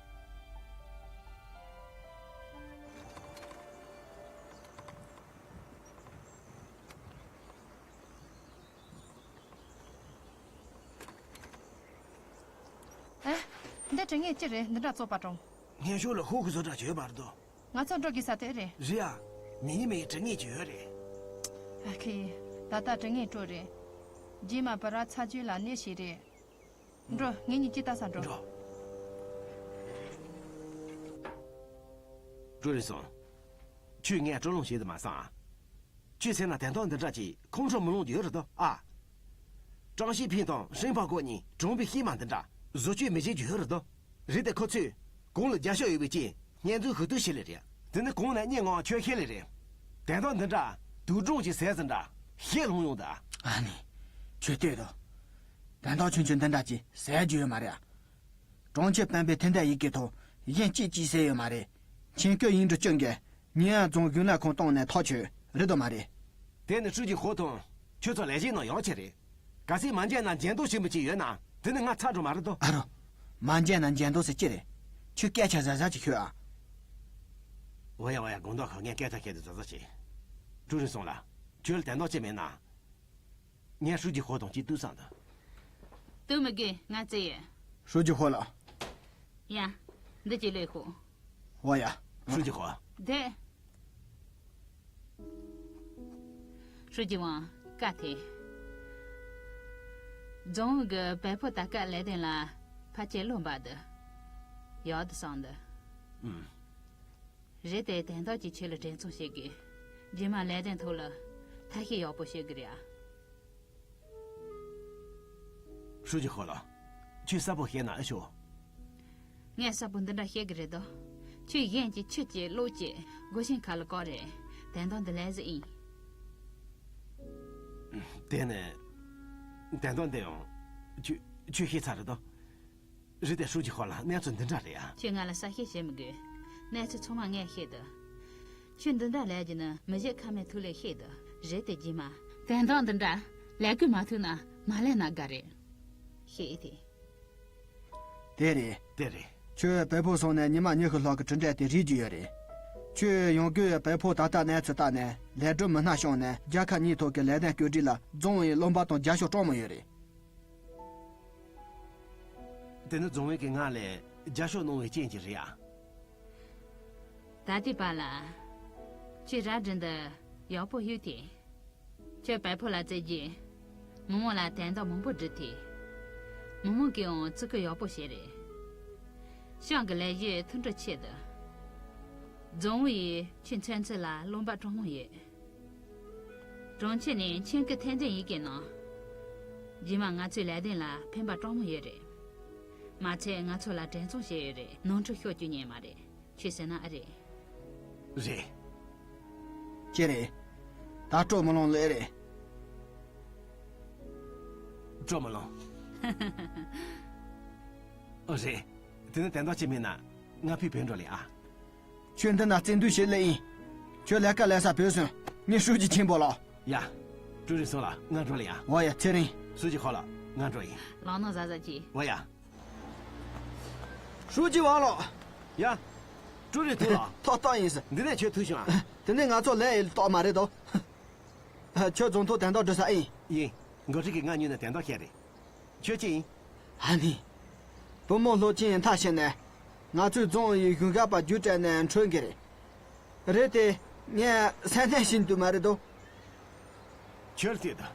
ཨེ། འདི་དྲི་ངན་ཅི་རེད། འདི་འདྲ་བཙོག་པ་གྲོང་། སྙན་ཞུ་ལ་ཧུ་གུ་བཟོ་གྲྭ་བྱོས་པར་དོ། ང་ཚོ་འགྲོ་དགོས་ས་དེ་རེད། རེད་ཨ། མི་ཉི་མའི་དྲི་ངན་ཅི་ཡོད་རེད། ཨ་ཁི། ད་ལྟ་དྲི་ངན་སྤྲོ་རེད། རྗེས་མ་བུ་ར་ཚ་ཇུས་ལ་གནས་ཤིག་རེད། འགྲོ། ངེད་གཉིས་ཅི་ལྟ་ས་འགྲོ། འགྲོ། ཀྲུའུ་རེན་སུང་། ཁྱོས་ངས་སྤྲོ་ལོང་བྱེད་དུ་མ་སོང་ཨ། ཁྱོད་ཟེར་ན་དོན་དག་འདི་འདྲ་ཅིག་ཁོང་ཁྲོ་མི་ལངས་རྒྱུ་ཡོད་རེད་དོ་ཨ། ཀྲང་ཞི་ཕིན་དང་ཧྲེང་པ་ཀོ་གཉིས་གྲོང་པའི་སྐྱེས་མ་འདི་འདྲ་བཟོ་བཅོས་མི་བྱེད་རྒྱུ་ཡོད་རེད་དོ། རེད་དེ་ཁོ་ཚོས་གོང་ལ་རྒྱབ་ཤོག་ཡོད་པའི་རྐྱེན་སྙན་རྩོམ་ཞུ་གཏུག་བྱེད་ལེ་རེད། དེ་ནི་གོང་ནས་སྙན་ངག་ཁྱོད་ཤེས་ལེ་རེད། དོན་དག་འདི་འདྲ་དུག་སྦྲང་གི་ཟས་ཟིན་འདྲ་ཤེས་ལྷུང་ཡོང་འདུག་ཨ་ནི། ཁྱོད་ལྟོས་དང་། དོན་དག་ཆུང་ཆུང་འདི་འདྲ་ཅིག་ཟེར་རྒྱུ་ཡོད་མ་རེད་ཨ། གྲོང་ཁྱེར་དཔོན་པོས་ཐེ་འདས་ཡི་གེ་ཐོག་གཞན་གཅིག་གཅིག་ཟེར་ཡོད་མ་རེད། མཆན་བཀོད་ཡིག་འབྲུ་བཅོ་ལྔ་ཉེ་ཡང་རྫོང་གཞུང་ལས་ཁང་སྟེང་ནས་ཐག་ཆོད་རེད་དོ་མ་རེད། དེ་ནི་ཧྲུའུ་ཅི་ཧོ་དང་ཁྱོད་ཚོ་ལས་བྱེད་ནང་ཡག་ཆེ་རེད། གལ་སྲིད་མ་མཇལ་ན་འཇལ་དོ་ཞིག་མི་གཅིག་ཡོད་ན་དེ་ནི་ང་ཚར་འགྲོ་མ་རེད་དོ། ཨ་རོ། མ་མཇལ་ན་འཇལ་དོ་ཟེར་ཅི་རེད། ཁྱོད་སྐད་ཆ་ཟ་ཟ་ཅིག་ཤོད་ཨ། འོ་ཡ་འོ་ཡ། དགོང་དག་ཁ་ངས་སྐད་ཆ་བཤད་དུ་ཟ་ཟ་བྱེད། ཀྲུའུ་རིན་སུང་ལགས། ཁྱོད་ལ་དོན་དག་ཅི་མེད་ན། ངས་ཧྲུའུ་ཅི་ཧོ་དང་གཅིག་ཐུག་བསམ་འདུག། ཐུག་མི་དགོས། ང་བཙལ་ཡོད། ཧྲུའུ་ཅི་ཧོ་ལགས། ཡ། འདི་གཅིག་ལོས་ཤོག། འོ་ཡ། ཧྲུའུ་ཅི་ཧོ། དེ། ཧྲུའུ་ཅི་ཝང་། བཀའ་ཐེ། རྫོང་གི་བལ་ཕོ་ད་སྐབས་ལས་དོན་ལ་ཕལ་ཆེར་བློ་འབབ་འདུག། ཡག་འདུག་བསམ་འདུག། ཨུམ། རེད་དེ། དོན་དག་ཅིག་ཁྱོད་ལ་འགྲེལ་ཚོམ་བྱེད་དགོས། རྗེས་མ་ལས་དོན་ཐོག་ལ་ཐབས་ཤེས་ཡག་པོ་བྱེད་དགོས་རེད་ཨ། ཧྲུའུ་ཅི་ཧོ་ལགས། ཁྱོད་གསལ་པོ་བཤད་ན་ཨེ་ཆོག། ངས་གསལ་པོ་འདི་འདྲ་བཤད་གི་རེད་དོ། ཁྱོད་གཞན་གྱི་ཆུ་སྐྱེས་གློག་སྐྱེས་སྒོ་ཆེན་ཁ་ལ་བཀག་རེད། དོན་དག་འདི་ལས་ཟིག་ཡིན། དེ་ནི། དོན་དག་འདི་ཡང་། ཁྱོད་ཁྱོད་ཤེས་ཚར་རེད་དོ། རེད་དེ། ཧྲུའུ་ཅི་ཧོ་ལགས། གནས་ཚུལ་འདི་འདྲ་རེད་ཨ། ཁྱོད་ང་ལ་གསལ་བཤད་བྱེད་མི་དགོས། གནས་ཚུལ་ཚང་མ་ངས་ཤེས་འདུག། ཁྱོད་འདི་འདྲ་ལས་རྒྱུ་ནི་མི་གཞན་ཁ་མེད་ཐུག་ལས་ཤེས་འདུག། རེད་དེ། རྗེས་མ་དོན་དག་འདི་འདྲ་ལས་དགོས་མ་ཐུག་ན་མ་ལས་ན་དགའ་རེད། ཤེས་ཨེ་དེ། དེ་རེད། དེ་རེད། ཁྱོད་བལ་ཕོ་སོང་ནས་ཉི་མ་ཉི་ཤུ་ལྷག་གི་གྲུབ་འབྲས་དེ་རིག་རྒྱུ་ཡོད་རེད། ཁྱོད་ཡང་སྒོས་བལ་ཕོ་ད་ལྟ་གནས་ཚུལ་བལྟས་ནས་ལས་སྒྲུབ་མི་སྣ་བྱུང་ནས་རྒྱལ་ཁབ་གཉིས་ཐོག་གི་ལས་དོན་བཀོད་སྒྲིག་ལ་རྫོང་བའི་བློན་པ་དང་རྒྱབ་སྐྱོར་སྤྲང་མོ་ཡོད་རེད། དེ་ནི་རྫོང་བའི་གི་ང་ལ་རྒྱབ་སྐྱོར་གནང་བའི་རྐྱེན་གྱིས་རེད་ཨ། ད་ལྟའི་བར་ལ་ཁྱོད་ར་འདྲི་འདི་ཡག་པོ་ཡོད་དེ། ཁྱོད་བལ་ཕོ་ལ་བཙལ་རྗེས་མི་མང་ལ་དོན་དག་མང་པོ་འདྲི་ཐུབ། མི་མང་གིས་ཡང་བརྩི་བཀུར་ཡག་པོ་བྱས་རེད། ཤང་གི་ལས་གཞི་མཐུན་སྒྲིལ་ཆེད་དུ། རྫོང་བའི་ཁྱོད་མཚོན་ཚུལ་ལ་བློ་འབབ་སྤྲང་མོ་ཡོད། གྲོང་ཁྱེར་ནས་ཆེད་སྐུལ་ཐེར་འདོན་ཡི་གེ་གནང་། རྗེས་མ་ང་ཚོའི་ལས་དོན་ལ་ཕན་པ་སྤྲང་མོ་ཡོད་རེད། མ་ཚད་ང་ཚོ་ལ་འགྲན་སོང་བྱས་ཡོད་རེད། ནོར་འཁྲུལ་ཤོར་རྒྱུ་ཉན་མ་རེད། ཁྱོད་ཟེར་ན་ཨེ་རེད། རེད། ཅི་རེད། ད་སྤྲོ་མི་ལོང་ལོས་རེད། སྤྲོ་མི་ལོང་། ཨོ་རེད། དེ་ནི་དོན་དག་ཅིག་མིན་ན་ང་ཕི་བོད་འགྲོ་ལེ་ཨ། ཁྱོད་འདི་ན་བཙན་འདུལ་བྱེད་ལེ་ཡིན། ཁྱོད་ལས་ཀ་ལས་ས་བོས་སོང་། ངས་ཧྲུའུ་ཅི་ཆེན་པོ་ལགས། ཡ། ཀྲུའུ་རིན་སུང་ལགས་ང་འགྲོ་ལེ་ཡ། འོ་ཡ་ཚེ་རིང་། ཧྲུའུ་ཅི་ཧོ་ལགས་ང་འགྲོ་ཡིན། ལགས་ན་ཟ་ཟ་ཅི། འོ་ཡ། ཧྲུའུ་ཅི་ཝང་ལགས། ཡ། ཀྲུའུ་རིན་ཐུ་ལགས། ཐོག་ཐོག་ཡིན་ཟེར། འདི་ནས་ཁྱོད་ཐུག་བྱུང་ཨ། དེ་ནས་ང་ཚོ་ལས་ཡིན་ཏོག་མ་རེད་དོ། ཁྱོད་རྫོང་ཐོག་དོན་དག་འགྲོ་ས་ཨེ་ཡིན། ཡིན། འགོ་ཁྲིད་ཀྱིས་ང་ཉོས་ནས་དོན་དག་བཤད་རེད། ཁྱོད་ཅི་ཡིན། ཨ་ནི། བུ་མོ་སློབ་ཆེན་མཐར་ཕྱིན་ནས། ང་ཚོའི་རྫོང་ཡི་གཞུང་སྒར་པ་རྒྱུགས་སྤྲད་ནས་འཁྲུངས་གི་རེད། རེད་དེ། ངས་སེམས་ནད་ཤི་འདུག་མ་རེད་དོ། ཁྱོད་ལྟོས་དང་།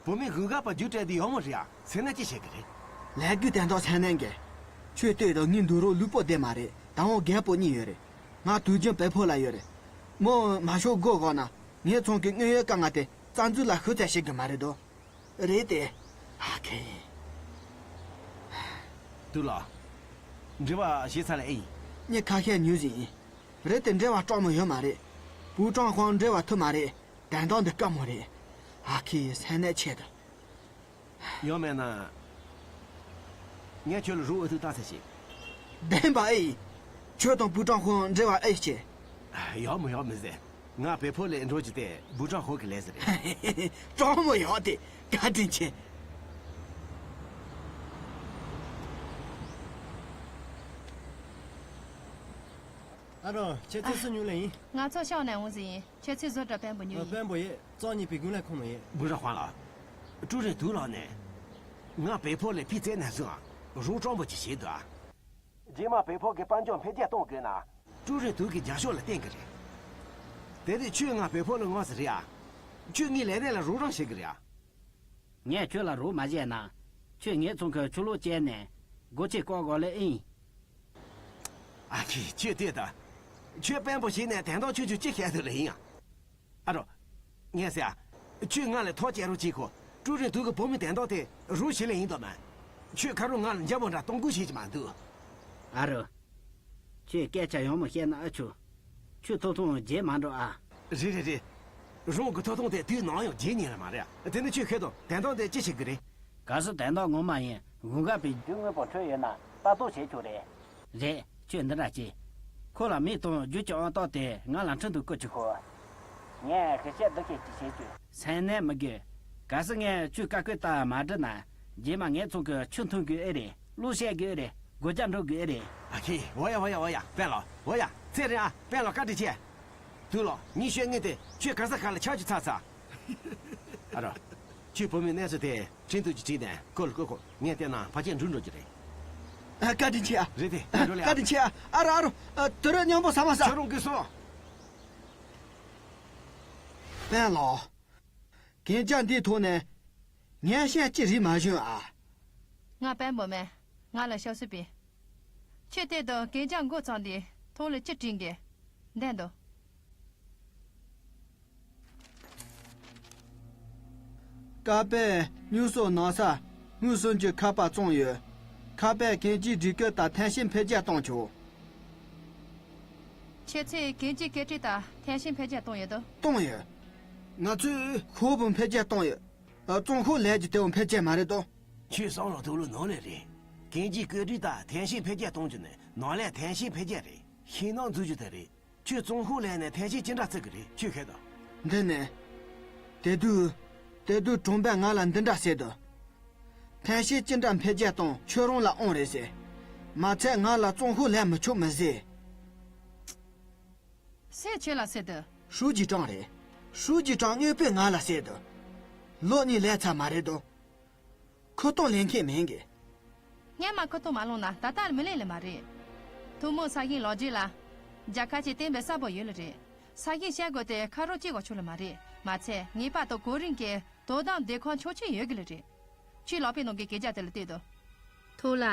བུ་མོས་གཞུང་སྒར་པ་རྒྱུགས་སྤྲད་དུས་ཡག་མོ་རེད་ཨ། སེམས་ནད་ཅི་བྱེད་གི་རེད། ལས་འགུལ་དེ་འདྲ་སེམས་ནད་འགས། ཁྱོད་ལྟོས་དང་། ངའི་འདུག་རོགས་ལུས་པོ་བདེ་མ་རེད། དང་བོ་རྒད་པོ་གཉིས་ཡོད་རེད། ང་དུས་རྒྱུན་བལ་ཕོ་ལ་ཡོད་རེད། མོ་མ་ཤོར་དགོས་དགོས་ན། ངའི་ཚང་གི་དངོས་ཡོད་དཀའ་ངལ་དེ་རྩ་འཛུགས་ལ་ཤུགས་ཚད་བྱེད་གི་མ་རེད་དོ། རེད་དེ། ཨ་ཁེ། ཏུ་ལ། འབྲེལ་བ་བྱས་ཚར་ལ་ཨེ་ཡིན། ངས་ཁ་ཤས་ཉོས་ཟིན་ཡིན། རེད་དེ་འབྲེལ་བ་སྤྲང་མོ་ཡོད་མ་རེད། པུའུ་ཀྲང་ཧོང་འབྲེལ་བ་ཐུབ་མ་རེད། དོན་དག་འདི་དཀའ་མོ་རེད། ཨ་ཁེ་སེམས་ནད་ཆེ་དུ། ཡང་མེད་ན། ངས་ཁྱོད་ལ་རོགས་འུ་ཐུག་བཏང་ཟེར་ཞིག། བདེན་པ་ཨེ་ཡིན། ཁྱོད་དང་པུའུ་ཀྲང་ཧོང་འབྲེལ་བ་ཨེ་བྱེད། ཡག་མོ་ཡག་མི་ཟེར། ང་བལ་ཕོ་ལས་འགྲོ་རྒྱུ་དེ་པུའུ་ཀྲང་ཧོ་གི་ལས་ཟེར་རེད། སྤྲང་མོ་ཡག་དེ་བཀའ་དྲིན་ཆེ། ཨ་རོ། ཁྱེད་ཚོས་སུ་ཉུལ་ལེ་ཡིན། ང་ཚོ་ཤང་ནས་འོང་ཟིན་ཡིན། ཁྱེད་ཚོས་བཟོ་གྲྭ་དཔོན་པོ་ཉུལ་ཡིན། དཔོན་པོ་ཡིན། རྩོམ་གཉིས་པའི་དགུན་ལས་ཁོང་ནང་ཡིན། པུའུ་ཀྲང་ཧོང་ལགས། ཀྲུའུ་རེན་དུ་ལགས་ནས། ང་བལ་ཕོ་ལས་ཕི་བཙལ་ནས་སོང་ཨ། རོགས་སྤྲང་པོ་ཅིག་བྱེད་འདུག་ཨ། རྗེས་མ་བལ་ཕོ་གི་དཔལ་འབྱོར་འཕེལ་རྒྱས་གཏོང་དགོས་ན། ཀྲུའུ་རེན་དུ་གི་རྒྱབ་སྐྱོར་ལ་བརྟེན་གི་རེད། དེ་རིང་ཁྱོས་ང་བལ་ཕོ་ལ་མངགས་ཟིན་རེད་ཨ། ཁྱོས་ངའི་ལས་སྣེ་ལ་རོགས་རམ་བྱེད་གི་རེད་ཨ། ངས་ཁྱོད་ལ་རོགས་མ་བྱས་ན། ཁྱོས་ངའི་ཚང་གི་ཆུ་ལོག་བཅད་ནས་སྒོ་ཕྱེ་བཀག་དགོས་ལེ་ཨིན། ཨ་ཁི། ཁྱོས་ལྟོས་དང་། ཁྱོད་དཔོན་པོ་ཞིག་ནས་དོན་དག་ཆུང་ཆུང་ཅི་བཤད་ཐུབ་ལེ་ཡིན་ཨ། ཨ་རོ། ངས་ཟེར་ཨ། ཁྱོས་ང་ལ་ཐག་བཅད་རོགས་བྱེད་ཁོ། ཀྲུའུ་རེན་དུ་གི་བུ་མོའི་དོན་དག་དེ་རོགས་བྱེད་ལེ་ཡིན་དོ་མ། ཁྱོད་ཁ་རོག་ང་ལ་འཇམ་པོ་འདྲ་གཏོང་དགོས་བྱེད་ཀྱི་མ་འདུག། ཨ་རོ། ཁྱོས་སྐད་ཆ་ཡང་མོ་བཤད་ན་ཨ་ཆུ། ཁྱོད་ཐོབ་ཐང་བརྗེད་མ་འགྲོ་ཨ། རེད་རེད་རེད། རང་གི་ཐོབ་ཐང་དེ་དུས་ནམ་ཡང་བརྗེད་ཉན་ལ་མ་རེད་ཨ། དེ་ནི་ཁྱོས་ཤོད་དང་། དོན་དག་དེ་ཅི་བྱེད་གི་རེད། གལ་སྲིད་དོན་དག་ངོ་མ་ཡིན་གཞུང་སྒར་པའི་རྒྱུ་དངོས་པོ་འཕྲོད་ཡོད་ན་ལྟ་རྟོག་བྱེད་ཆོག་རེད། རེད། ཁྱོད་འདི་འདྲ་བྱེད། ཁོ་ལ་མི་དང་རྒྱུ་ཅི་ཨང་རྟགས་དེ་ང་ལ་འཕྲིན་དུ་བསྐུར་ཆོག། ཁོ། ངས་ཞིབ་བཤེར་འདི་སྐད་ཅིག་བྱེད་རྒྱུ། སེམས་ནད་མི་དགོས། གལ་སྲིད་ངས་ཁྱོད་བཀའ་བཀོད་ལྟར་མ་བསྒྲུབས་ན། རྗེས་མ་ངའི་ཚང་གི་ཆུ་འཐུང་དགོས་ཨེ་རེད། གློག་བཤད་དགོས་ཨེ་རེད། སྒོ་ལྕགས་འགྲོ་དགོས་རེད། ཨ་ཁེ། འོ་ཡ་འོ་ཡ་འོ་ཡ། དཔོན་ལགས། འོ་ཡ། ཚེ་རིང་ཨ། དཔོན་ལགས་བཀའ་དྲིན་ཆེ། དུ་ལོ། ཉིན་ཤོད་ངས་དེ་ཁྱོད་ག་ས་ག་ལ་ཆགས་རྒྱུ་ཚར་ཚར། ཨ་རོ། ཁྱོད་བུ་མོའི་གནས་ཚུལ་དེ་ཁྲིན་ཏུ་གྱིས་དྲིས་ནས་ཁོ་ལ་བསྐུར་ཁོ། ངས་བལྟས་ན་ཕལ་ཆེར་འགྲུལ་འགྲོ་རྒྱུ་རེད། ཨ། བཀའ་དྲིན་ཆེ་ཨ། རེད་དེ། ཨ། འགྲོ་ལེ་ཨ། བཀའ་དྲིན་ཆེ་ཨ། ཨ་རོ་ཨ་རོ། ཨ། དུས་རབས་མཉམ་པོ་ཟ་མ་ཟ། ཁྱོད་རང་གིས་སོང་། དཔོན་ལགས། གན་རྒྱ་འདིའི་ཐོག་ནས་ངས་བཤད་ཅི་རིག་མ་བྱུང་ཨ། ང་དཔོན་པོ་མེད། ང་ལ་ཞབས་སུ་ཕུལ། ཁྱོད་དེ་དང་གན་རྒྱ་འགོ་བརྩམས་ཏེ་ཐོག་ལ་ཅི་དྲིན་གི། འདན་དོ། ཀ་པས་སྨྱུག་སོགས་ནང་ས་དངུལ་སུམ་ཅུ་ཁ་པར་བཙོངས་ཡོད། ཁ་པས་གན་རྒྱའི་སྒྲིག་བཀོད་དང་ཐད་ཤིང་འཕེལ་རྒྱས་གཏོང་ཆོག་ཁྱེད་ཚོས་གན་རྒྱའི་བཀོད་སྒྲིག་དང་ཐད་ཤིང་འཕེལ་རྒྱས་གཏོང་ཡོད་དོ། གཏོང་ཡོད། ང་ཚོས་ཤོག་བུ་འཕེལ་རྒྱས་གཏོང་ཡོད། ཨ། བཙོང་ཁང་ལས་ཀྱི་དེའུ་འཕེལ་རྒྱས་མ་རེད་དོ། ཁྱོད་བསམ་བློ་གཏོང་ལུགས་ནོར་ལེ་རེད། གན་རྒྱའི་བཀོད་སྒྲིག་དང་ཐད་ཤིང་འཕེལ་རྒྱས་གཏོང་རྒྱུ་ནི་ནང་ལས་ཐད་ཤིང་འཕེལ་རྒྱས་རེད། ཤིང་ནགས་འཛུགས་རྒྱུ་དེ་རེད། ཁྱོད་བཙོང་ཁང་ལས་ནས་ཐད་ཤིང་ཅི་འདྲ་བརྩི་གི་རེད། ཁྱོད་ཤེས་དང་། འདི་ནི། དེ་དུས། དེ་དུས་གྲོང་པས་ང་ལ་འདི་འདྲ་ཟེར་དོ། ཐད་ཤིང་ཅི་འདྲ་འཕེལ་རྒྱས་གཏོང་ཁྱོད་རང་ལ་དབང་རེད་ཟེར། མ་ཚད་ང་ལ་བཙོང་ཁང་ལས་མི་ཆོག་མི་ཟེར། སུས་ཁྱོད་ལ་ཟེར་དོ། ཧྲུའུ་ཅི་ཀྲང་རེད། ཧྲུའུ་ཅི་ཀྲང་དངོས་པོས་ང་ལ་ཟེར་དོ། ལོ་གཉིས་ལས་ཚར་མ་རེད་དོ། ཁུ་ཏོང་ལེན་མཁན་མིན་གི། སྔན་མ་ཁུ་ཏོང་མ་བླངས་ན་ད་ལྟ་མི་ལེན་ལེ་མ་རེད། ཐུན་མོང་ས་ཞིང་ལོ་རྒྱུས་ལ། རྒྱལ་ཁབ་ཅིག་བརྟེན་པའི་གསལ་པོ་ཡོད་ལེ་རེད། ས་ཞིང་བཤད་དགོས་ཏེ་ཁ་རོག་གཅིག་གོ་ཆོད་ལེ་མ་རེད། མ་ཚད་ངེས་པར་དུ་གོ་རིམ་གྱི་དོ་དམ་སྡེ་ཁང་ཆོག་མཆན་ཡོད་གི་ལེ་རེད། ཁྱོད་ལག་པའི་ནང་གི་གན་རྒྱ་དེ་ལ་ལྟོས་དང་། ཐུགས་ལ།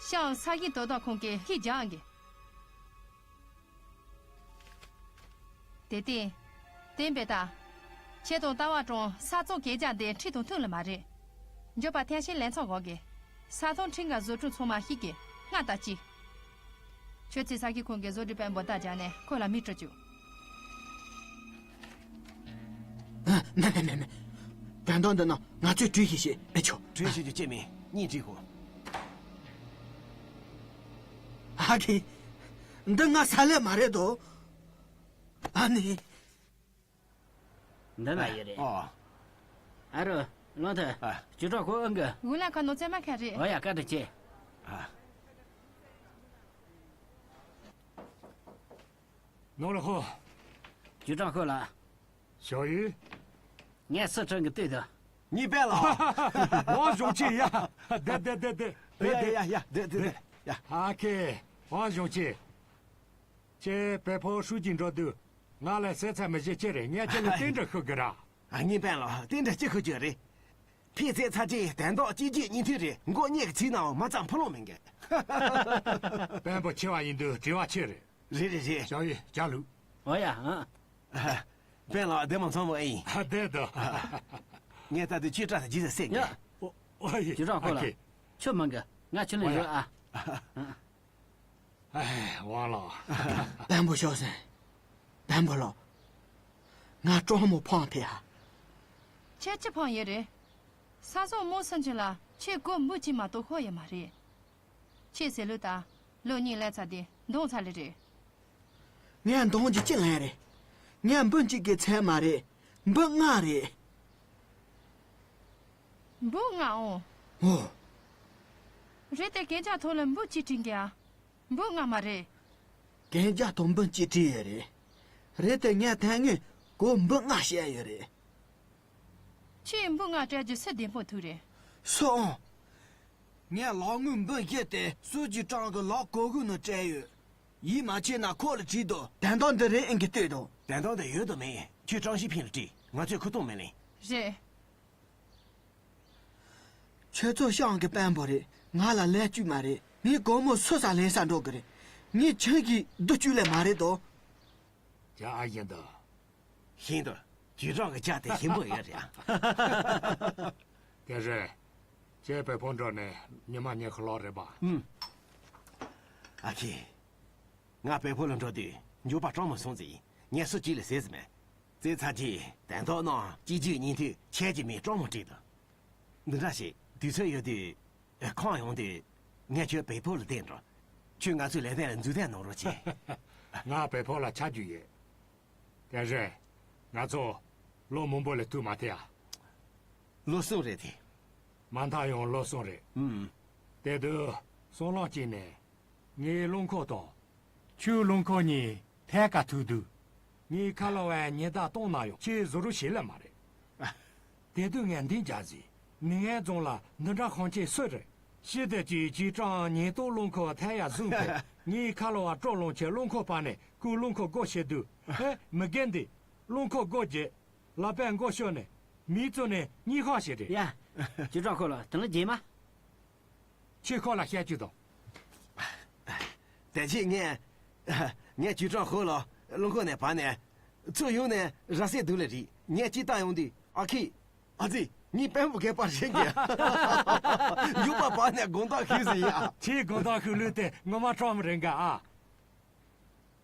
ཤང་ས་ཞིང་དོ་དམ་ཁང་གིས་ཁྱེད་རྒྱག་ཨང་གི། དེ་སྟེང་། བསྟན་པའི་ད། ཁྱེད་དང་ལྟ་བ་གྲོང་ས་ཚོང་གན་རྒྱ་འདི་ཁྲིམས་དང་མཐུན་ལེ་མ་རེད། འཇོག་པ་ཐད་ཤིང་ལེན་ཚོགས་འོག་གི། ས་ཐོང་ཁྲིམས་འགལ་བཟོ་སྐྲུན་ཚང་མ་ཞིག་གི་སྔ་ལྟ་ཅི། ཁྱོད་ཚོས་ས་ཞིང་ཁང་གི་བཟོ་སྒྲིག་དཔོན་པོ་ལྟ་རྒྱག་ནས་ཁོ་ལ་མི་སྤྲོད་རྒྱུ། ཨ། མེད་མེད་མེད་མེད། དོན་དག་འདི་ནང་ང་ཚོས་གྲོས་ཤིག་བྱེད་མི་ཆོག་གྲོས་བྱེད་རྒྱུ་ཅི་མིན་སྙིང་བྲིས་ཤོག་ཨ་ཁེ། འདི་ང་ས་ལེ་མ་རེད་དོ། ཨ་ནི། འདི་ན་ཡོད་རེད། ཨོ། ཨ་རོ། བློན་ཐུ། ཨ། ཅུ་ཀྲང་ཁོ་ཨང་གི། འུ་ལ་ཁ་ནོ་ཙེ་མ་ཁ་རེད། ཨོ་ཡ། བཀའ་དྲིན་ཆེ། ཨ། ནོར་ལ་ཁོ། ཅུ་ཀྲང་ཁོ་ལ། ཞའོ་ཡུས། ངས་སི་ཁྲོན་གི་ལྟོས་དང་། གཉིས་པས་ལ། ཝང་ཞུང་ཆི་ཡ། བསྡད་བསྡད་བསྡད་བསྡད། ཡ་ཡ་ཡ། བསྡད་བསྡད་བསྡད། ཡ། ཨ་ཁེ། ཝང་ཞུང་ཆི། ཁྱེད་བལ་པོ་ཧྲུའུ་ཅི་འགྲོ་དུས་ང་ལ་ཟས་ཚར་མི་བཞེས་ཅི་རེད། ངས་ཁྱེད་ལ་རྟེན་འབྲེལ་ཞུ་གི་ར། ཨ། གཉིས་པས་ལ་རྟེན་འབྲེལ་ཅི་ཞུ་རྒྱུ་རེད། ཕེ་ཚེ་ཚ་ཅིག་དན་ཏོག་གཅིག་རྗེས་གཉིས་མཐུད་རེད། མགོ་གཉིས་ཀྱི་ཚིག་ནའང་མ་ཙམ་ཕུ་ལོང་མིན་གི། དཔོན་པོ་ཆེ་བ་ཡིན་དུས་དྲི་བ་ཆེ་རེད། རེད་རེད་རེད། ཞའོ་ཡུས་རྒྱག་ལུགས། ཨོ་ཡ། ཨ། དཔོན་ལགས་བདེ་མོ་འཚམས་པོ་ཨེ་ཡིན། ཨ། བདེ་འདུག་ངས་ལྟ་དུས་ཁྱོད་སྐྲ་དང་རྗེས་སུ་སྲེག་ཡ། ནས། ཨོ། ཨོ་ཡ། ཅུ་ཀྲང་ཁོ་ལ། ཨ་ཁེ། ཁྱོད་མང་གི། ང་ཁྱོད་ལ་ཡོད་ཨ། ཨ། ཨེ། ཝང་ལགས། དཔོན་པོ་ཤོག་ཟེར། དཔོན་པོ་ལགས། ང་གྲོགས་མོ་ཕངས་ཐལ་ཨ། ཁྱེད་ཅི་ཕངས་ཡོད་རེད། ས་སོག་མོ་སུན་ཆུན་ལ་ཁྱེད་སྒོར་འབུམ་གཅིག་མ་གཏོགས་ཤོར་ཡོད་མ་རེད། ཁྱེད་ཟེར་ལུགས་ད་ལོ་གཉིས་ལས་ཚར་དེ་འདང་ཚར་ལེ་རེད། ངས་འདང་རྒྱུ་ཅི་ལན་རེད། ངས་འབུམ་གཅིག་གི་ཚད་མ་རེད། འབུམ་ལྔ་རེད། འབུམ་ལྔ་འོང་། འོ། རེད་དེ་གན་རྒྱ་ཐོག་ལ་འབུམ་གཅིག་བྲིས་འདུག་ཨ། འབུམ་ལྔ་མ་རེད། གན་རྒྱ་ཐོག་འབུམ་གཅིག་བྲིས་ཡོད་རེད། རེད་དེ་ངས་དེ་སྔོན་སྒོར་འབུམ་ལྔ་བཤད་ཡོད་རེད། ཁྱེད་འབུམ་ལྔ་སྤྲད་རྒྱུ་སུས་བདེན་དཔང་ཐུབ་རེད། སུའང་། ངས་ལག་དངུལ་འབུམ་བཞི་དེ་སུའུ་ཅི་ཀྲང་གི་ལག་གོ་གུ་ནང་སྤྲད་ཡོད། ཡིད་མ་ཆེས་ན་ཁོ་ལ་དྲིས་དང་། དོན་དག་འདི་རེད་ཨང་གི་ལྟོས་དང་། དོན་དག་འདི་ཡོད་དང་མེད་ཁྱོད་ཀྲང་ཞི་ཕིན་ལ་དྲིས། ང་ཚོས་ཁུ་ཏོང་མི་ལེན། རེད། ཁྱོད་ཚོ་ཤང་གི་དཔོན་པོ་རེད། ང་ལ་ལས་བཅུག་མ་རེད། ངའི་སྒོར་མོ་སུ་ས་ལེན་ས་འགྲོ་གི་རེད། ངས་ཁྱོད་ཀྱི་བསྡུ་བཅུག་ལེ་མ་རེད་དོ། ཇ་ཨ་བཞིན་དུ། ཤིན་ཏུ། ཅུ་ཀྲང་གི་ཇ་དེ་ཞིམ་པོ་ཡོད་རེད་ཨ། དེ་རེད། ཁྱེད་བལ་པོ་འགྲོ་ནས་ཉི་མ་ཉི་ཤུ་ལོག་རེད་པ། ཨུམ། ཨ་ཁེ། ང་བལ་པོ་ལ་འགྲོ་དུས་མགྱོགས་པ་ཀྲང་མོ་སོང་ཟིག་ངས་སུ་གཅིག་ལ་ཟེར་ཟིན་མེད། ཙེ་ཚ་གྱིས་དན་ཐོག་ནང་གཅིག་རྗེས་གཉིས་མཐུད་ཆད་ཀྱི་མེད་ཀྲང་མོ་བྲིས་འདུག་འདི་འདྲ་ཞིག་དུས་ཚོད་ཡོད་དུས། ཁོང་ཡོང་དུས། ངས་ཁྱོད་བལ་པོ་ལ་བསྟན་འགྲོ། ཁྱོད་ང་ཚོའི་ལས་དོན་ལ་མཛུབ་སྟོན་གནང་རོགས་གྱིས། ང་བལ་པོ་ལ་ཆ་རྒྱུས་ཡོད། དེ་རེད། ང་ཚོ་ལོ་མང་པོ་ལས་ཐུག་མ་ཐེ་ཡ། ལོ་གསུམ་རེད་དེ། མ་མཐའ་ཡང་ལོ་གསུམ་རེད། ཨུམ། དེ་དུས། སོང་ལོག་ཅིག་ནས། ངའི་རླངས་འཁོར་དང་། ཁྱོའི་རླངས་འཁོར་གཉིས་ཐད་ཀར་ཐུག་དུས། ངའི་ཁ་ལོ་བས་ཉེན་བརྡ་བཏང་ན་ཡང་ཁྱེད་བཟོ་རོགས་བྱེད་ལེ་མ་རེད། དེ་དུས་ངས་འདི་འཇགས་ཟིན། མི་ངན་རྫོང་ལ་འདི་འདྲ་ཁང་ཆེན་སུ་རེད། ཤི་དེ་གྱིས་ཅི་ཀྲང་ཉེན་རྟོག་རླངས་འཁོར་ཐད་ཡར་བཟུང་ཕེབས། ངའི་ཁ་ལོ་བ་སྤྲོ་རླུང་ཆེ་རླངས་འཁོར་པ་ནས་ཁོའི་རླངས་འཁོར་སྒོ་ཕྱེ་དུས། ཧེ་མི་རྒན་འདི། རླངས་འཁོར་སྒོ་བརྒྱབ། ལག་པས་མགོ་ཤོར་ནས་མིག་བཙུམ་ནས་གཉིད་ཁུག་བྱས་རེད། ཡ། ཅི་ཀྲང་ཁོ་ལ་དེ་ལ་རྗེས་མ། ཁྱེད་ཁོ་ལ་བཤད་རྒྱུ་དང་། དེ་རྗེས་ངས། ངས་ཅི་ཀྲང་ཁོ་ལ་རླངས་འཁོར་ནས་བབས་ནས། ཚུར་ཡོང་ནས་ར་སའི་མདུན་ལ་རིག་ངས་ཅི་ལྟ་ཡོང་དུས་ཨ་ཁི། ཨ་ཙི། ངའི་དཔོན་པོ་སྐད་པར་བཞེངས་ཀྱི། ཡུག་པ་བབས་ནས་དགོང་དག་ཤུལ་ཟིན་ཡ། ཁྱེད་དགོང་དག་ཤུལ་ལུས་ཏེ་ངོ་མ་ཁྲོམ་རེད་འགའ་ཨ།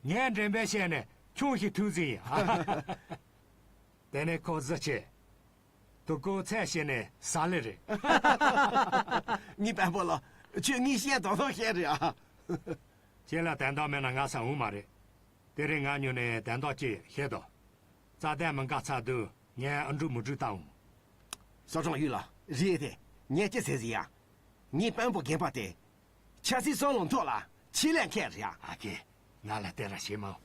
ངས་འགྲེམས་སྤེལ་བྱས་ནས་ཆུང་ཞིག་ཐུག་ཟིན་ཡ། དེ་ནས་ཁོ་གཟི་བྱས། དུ་ཀོ་ཚད་བྱས་ནས་ཟ་ལེ་རེད། ངའི་དཔོན་པོ་ལ། ཁྱོད་ངའི་བཤད་དོ་དོ་བཤད་རེད་ཨ། ཁྱེད་ལ་དན་རྟགས་མེད་ན་ང་ས་འོང་མ་རེད། དེ་རིང་ང་ཉོ་ནས་དན་རྟགས་ཅིག་བཤད་དོ། རྩ་དན་མི་འགའ་ཚ་དུས་ངས་ཨ་འབྲུག་མི་འབྲུག་བཏང་འོང་། ས་ཁྲོང་ཡུལ་ལ་རིག་དེ། ངས་ཅི་ཟེར་ཟིན་ཡ། ངའི་དཔོན་པོ་རྒན་པ་དེ། ཆབ་སྲིད་སྲང་ལམ་ཐོག་ལ་ཆེད་ལས་མཁན་རེད་ཨ། ཨ་ཀེ། ང་ལ་དེ་ར་ཞེ་མང་།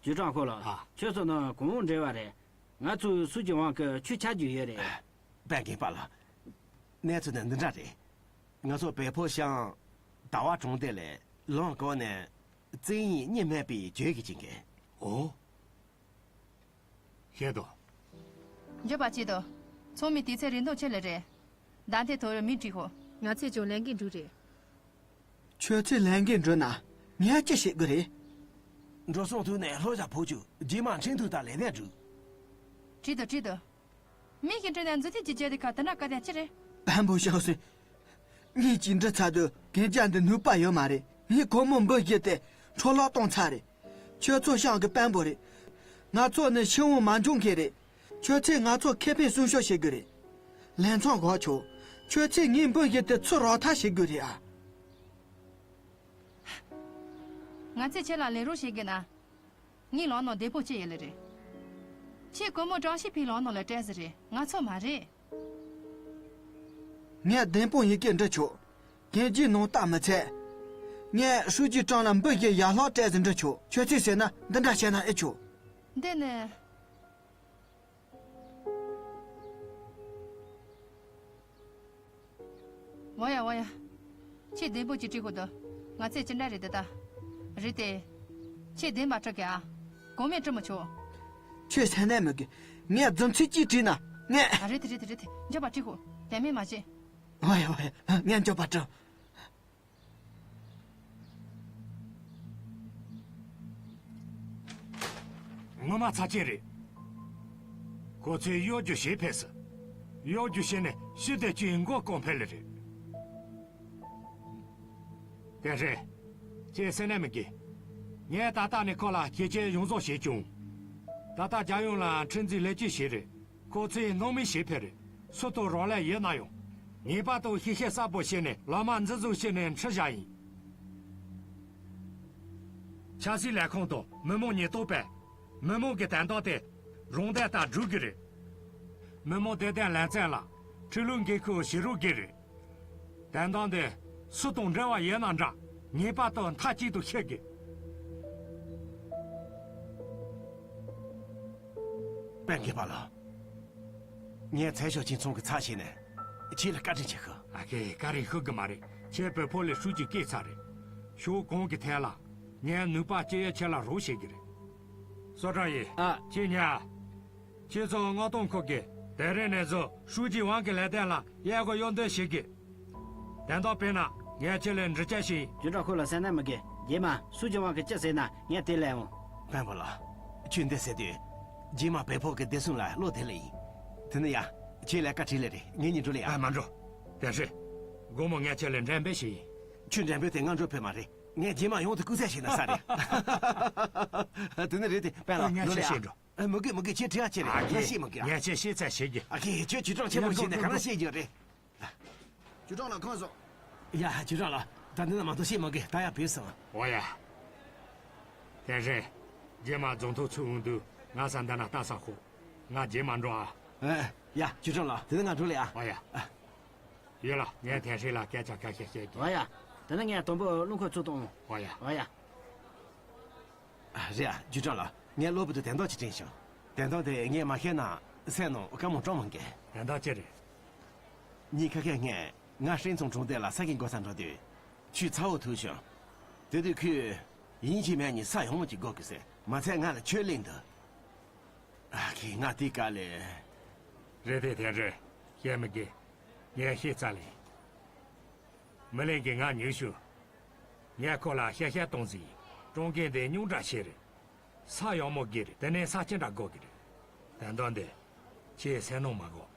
ཅུས་ཀྲང་ཁོ་ལ། ཨ། ཁྱོད་ཚོ་ནང་གོང་འོག་འབྲེལ་བ་རེད། ང་ཚོས་སུ་ཅི་ཝང་གི་ཆོས་ཆ་རྒྱུས་ཡོད་རེད། དཔོན་རྒན་པ་ལ། གནས་ཚུལ་ནི་འདི་འདྲ་རེད། ང་ཚོ་བལ་པོ་ཤང་ཟླ་བ་གྲོང་སྡེ་ལས་ལམ་གོང་ནས་བཙན་ཡིན་གཉིས་མེད་པའི་བརྗོད་ཀྱི་ཅིང་གི། ཨོ། ཤེས་དོ། འཇོག་པ་བྱེད་དོ། ཚང་མས་དུས་ཚོད་རིན་ཐང་ཆེ་ལེ་རེད། ཟླ་མཐའི་ཐོག་རུ་མི་བྲིས་ཧོ། ང་ཚོས་ཀྱང་ལས་འགན་འགྲུབ་རེད། ཁྱོད་ཚོས་ལས་འགན་འགྲུབ་ན་ངས་ཅི་བྱེད་དགོས་རེད། འགྲོ་སོང་ཐུག་ནས་ལྷོ་བཞག་ཕོག་རྒྱུ་རྗེས་མ་ཁྲིན་ཐུག་དང་ལས་གནས་འགྲུབ། བྲིས་དོ་བྲིས་དོ། མི་ཞིག་འགྲོ་ནས་འཛུལ་ཐེངས་ཀྱི་བརྗོད་དེ་ཁ་དེ་འདྲ་བཀའ་དྲིན་ཅི་རེད། བན་བོ་ཤང་སུན། ངེད་ཀྱིས་འདྲི་ཚར་དུས་གན་རྒྱ་འདི་ནུས་པ་ཡོད་མ་རེད། ངས་ཁོ་མོ་འབུ་བཞི་དེ་འཕྲོ་བརླག་གཏོང་ཚར་རེད། ཁྱོད་ཚོ་ཤང་གི་དཔོན་པོ་རེད། ང་ཚོ་ནི་ཤི་འོང་མ་འབྱུང་མཁན་རེད། ཁྱོད་ཚོས་ང་ཚོ་ཁེ་ཕན་སྲུང་སྐྱོབ་བྱེད་དགོས་རེད། ལྷན་ཚོགས་འགོག་ཆོག་ཁྱོད་ཚོས་ངའི་འབུ་བཞི་དེ་ཚུར་རག་ཐབས་བྱེད་དགོས་རེད་ཨ། ང་ཚོས་ཁྱེད་ལ་ལས་རོགས་བྱེད་དགོས་ན། ངའི་ལག་ནང་བདེ་སྤོང་ཅི་ཡོད་ལེ་རེད། ཁྱེད་ཀོ་མོ་ཀྲང་ཤི་ཕིའི་ལག་ནང་ལ་སྤྲད་ཟིན་རེད། ང་ཚོ་མ་རེད། ངས་བདེ་སྤོང་ཡི་གེ་འབྲི་ཆོག་གན་རྒྱའི་ནང་བལྟ་མི་ཚད། ངས་ཧྲུའུ་ཅི་ཀྲང་ལ་འབུ་བཞི་ཡར་ལྷག་སྤྲད་ཟིན་འབྲི་ཆོག་ཁྱོད་ཚོས་ཟེར་ན་འདི་འདྲ་བྱས་ན་ཨེ་ཆོག་འདི་ནི། འོ་ཡ་འོ་ཡ། ཁྱེད་བདེན་པོ་ཅིག་བྲིས་ཁུ་འདུག་ང་ཚོས་ཅི་འདྲ་རེད་འདི་ལྟ། རེད་དེ། ཁྱེད་བདེན་པ་བྲི་གི་ཨ། གོང་མས་བྲི་མི་ཆོག་ཁྱོད་སེམས་ནད་མི་དགོས། ངས་རྫུན་ཚིག་ཅིག་བྲིས་ན་ངས། ཨ་རེད་དེ་རེད་དེ་རེད་དེ་མགྱོགས་པ་བྲིས་ཁུ། དེ་མིན་མ་བྱེད། འོ་ཡ་འོ་ཡ་ངས་མགྱོགས་པ་བྲི། ངོ་མ་ཚ་ཆེན་རེད། ཁོ་ཚོས་གཡོ་སྒྱུ་བྱེད་ཕེབས་སོང་། གཡོ་སྒྱུ་བྱས་ནས་ཤི་དེ་ཅིའི་མགོ་སྐོར་ཕེབས་ལེ་རེད། དེ་རེད། ཁྱེད་སེམས་ནད་མི་དགོས། ངས་ད་ལྟ་ནས་ཁོ་ལ་སྐྱེལ་ཆེད་ཡོངས་རྫོགས་བྱས་བྱུང་། ད་ལྟ་རྒྱལ་ཡོངས་ལ་འཁྲིག་འཛིན་ལས་བྱེད་བྱས་རེད། ཁོ་ཚོས་སྣང་མེད་བྱེད་ཕེབས་རེད། སུ་དང་རོགས་ལས་ཡོད་ན་ཡང་། ངེས་པར་དུ་ཤེས་བྱ་གསལ་པོ་བྱས་ནས་ལམ་མ་འཛིན་བཟུང་བྱས་ནས་འཁྲིད་བཞག་ཡིན། ཆབ་སྲིད་ལས་ཁུངས་དང་མི་མང་ཉེན་རྟོག་པས། མི་མང་གི་དན་རྟགས་དེ་རང་དོན་ལྟར་སྒྲུབ་དགོས་རེད། མི་མང་བདེ་དོན་ལས་བཙན་ལ་ཁྲིམས་ལུགས་འགན་འཁུར་བྱེད་རོགས་དགོས་རེད། དོན་དག་འདི་སུ་དང་འབྲེལ་བ་ཡོད་ན་འདྲ། ངེས་པར་དུ་མཐའ་གཅིག་ཏུ་ཤེས་དགོས། དཔོན་རྒན་པ་ལགས། ངས་ཚལ་ཞོགས་ཆེན་ཚང་གི་ཚབ་བྱས་ནས་ཁྱེད་ལ་བཀའ་དྲིན་ཆེ་ཞུ། ཨ་ཁེ་བཀའ་དྲིན་ཞུ་གི་མ་རེད། ཁྱེད་བོད་ཕོ་ལས་ཧྲུའུ་ཅི་བསྐོས་ཚར་རེད། ཕྱོགས་གང་གི་ཐད་ལ་ངས་ནུས་པ་ཅི་ཡོད་ཁྱེད་ལ་རོགས་བྱེད་ཀྱི་རེད། སོ་ཀྲང་ཡེ། ཨ། ཁྱེད་ཉལ། ཁྱེད་ཚོ་མངགས་གཏོང་ཁུལ་གྱི་དེ་རིང་ནས་བཟུང་ཧྲུའུ་ཅི་ཝང་གི་ལས་དོན་ལ་གཡས་སྐོར་གཡོན་འདེགས་བྱེད་དགོས། དོན་དག་དཔེར་ན་ངས་ཁྱེད་ལ་འདྲི་རྩད་ཞིག་ཡིན། ཅུས་ཀྲང་ཁོ་ལ་སེམས་ནད་མི་དགོས། རྗེས་མ་ཧྲུའུ་ཅི་ཝང་གིས་ཅི་ཟེར་ན་ངས་དེ་ལན་འོང་། དཔོན་པོ་ལགས། ཁྱོད་འདི་ཟེར་དུས། རྗེས་མ་བལ་ཕོ་གི་བདེ་སྲུང་ལ་བློ་བདེ་ལེ་ཡིན། དེ་ནི་ཡ། ཁྱེད་ལས་ཀ་བྲིས་ལེ་རེད། ངེད་གཉིས་འགྲོ་ལེ་ཡ། ཨ་མ་འགྲོ། དེ་ཧྲི། དགོང་མོ་ངས་ཁྱེད་ལ་འགྲེམས་སྤེལ་ཞིག་ཡིན། ཁྱོད་འགྲེམས་སྤེལ་དེ་ང་འགྲོ་ཕོད་མ་རེད། ངས་རྗེས་མ་ཡོང་དུས་སྐུགས་ཚད་ཞིག་ན་ས་རེད། དེ་ནི་རེད་དེ་དཔོན་ལགས། ངས་འགྲོ་ལེ་ཡ། ཨ་མི་དགོས་མི་དགོས། ཁྱེད་བྲིས་ཨ་ཁྱེད་རེད། ང་ཤེས་མི་དགོས་ཨ། ངས་ཁྱེད་ཤེས་ཚད་བྱེད་རྒྱུ། ཨ་ཁེ་ཁྱོད་ཅུས་ཀྲང་ཆེན་པོ་བྱས་ནས་ག་རེ་བཤད་རྒྱུ་རེད། ཅུས་ཀྲང་ལགས་ཁོང་སོང་། ཡ་ཅུས་ཀྲང་ལགས། ད་འདི་ན་མ་གཏོགས་བཤད་མ་དགོས། ད་ཡ་བུད་སོང་། འོ་ཡ། དེ་རེད། རྗེས་མ་རྫོང་ཐོག་ཚུར་འོང་དུས་ང་ས་འདི་ན་ལྟ་ས་ཤོག་ང་རྗེས་མ་འགྲོ་ཨ། ཨ། ཡ་ཅུས་ཀྲང་ལགས། དེ་ནི་ང་འགྲོ་ལེ་ཨ། འོ་ཡ། ཨ། ཡོད་ལ་ངས་དེ་རེད་ལ་སྐད་ཆ་ཁ་ཤས་བཤད་ཀྱི། འོ་ཡ། ཡིན་ན་ངས་དང་པོ་རླངས་འཁོར་ཚུར་གཏོང་། འོ་ཡ། འོ་ཡ། རེད་ཨ། རྒྱུ་གྲང་ལ་ངས་གློ་བུར་དུ་དན་ཏོག་ཅིག་དྲན་བྱུང་། དན་ཏོག་དེ་ངས་མ་ཤེས་ན་སེམས་ནང་དཀའ་མོ་སྤྲོ་མི་དགོས། དན་ཏོག་ཅི་རེད། ཉིན་ཁ་ཤས་སྔོན་ང་ཧྲིན་ཙུང་གྲོང་རྡལ་ལ་ས་ཁེ་འགོ་ས་འགྲོ་དུས། ཆུ་ཚ་བོ་ཐུག་བྱུང་། དེ་དུས་ཁོས་ཡིན་གཅིག་མིན་གཉིས་ས་ཡག་མོ་ཅིག་བགོ་དགོས་ཟེར། མ་ཚད་ང་ལ་ཆོས་གླེང་འདུག་ཨ་ཁེ་ང་དེའི་སྐབས་ལ། རེད་དེ་དེ་རེད། བཤད་མི་དགོས། ངས་ཤེས་ཚར་ལེ། མི་ལན་གྱིས་ང་ཉོས་ཤོག་ངས་ཁོ་ལ་བཤད་བཤད་གཏོང་ཟིན། གྲོང་ཁྱེར་འདི་རྙོག་དྲ་ཆེ་རེད། ས་ཡག་མོ་དགོས་རེད། དེ་ནས་ས་ཅི་འདྲ་དགོས་ཀྱི་རེད། དོན་དག་འདི། ཁྱེད་སེམས་ནང་མ་དགོས།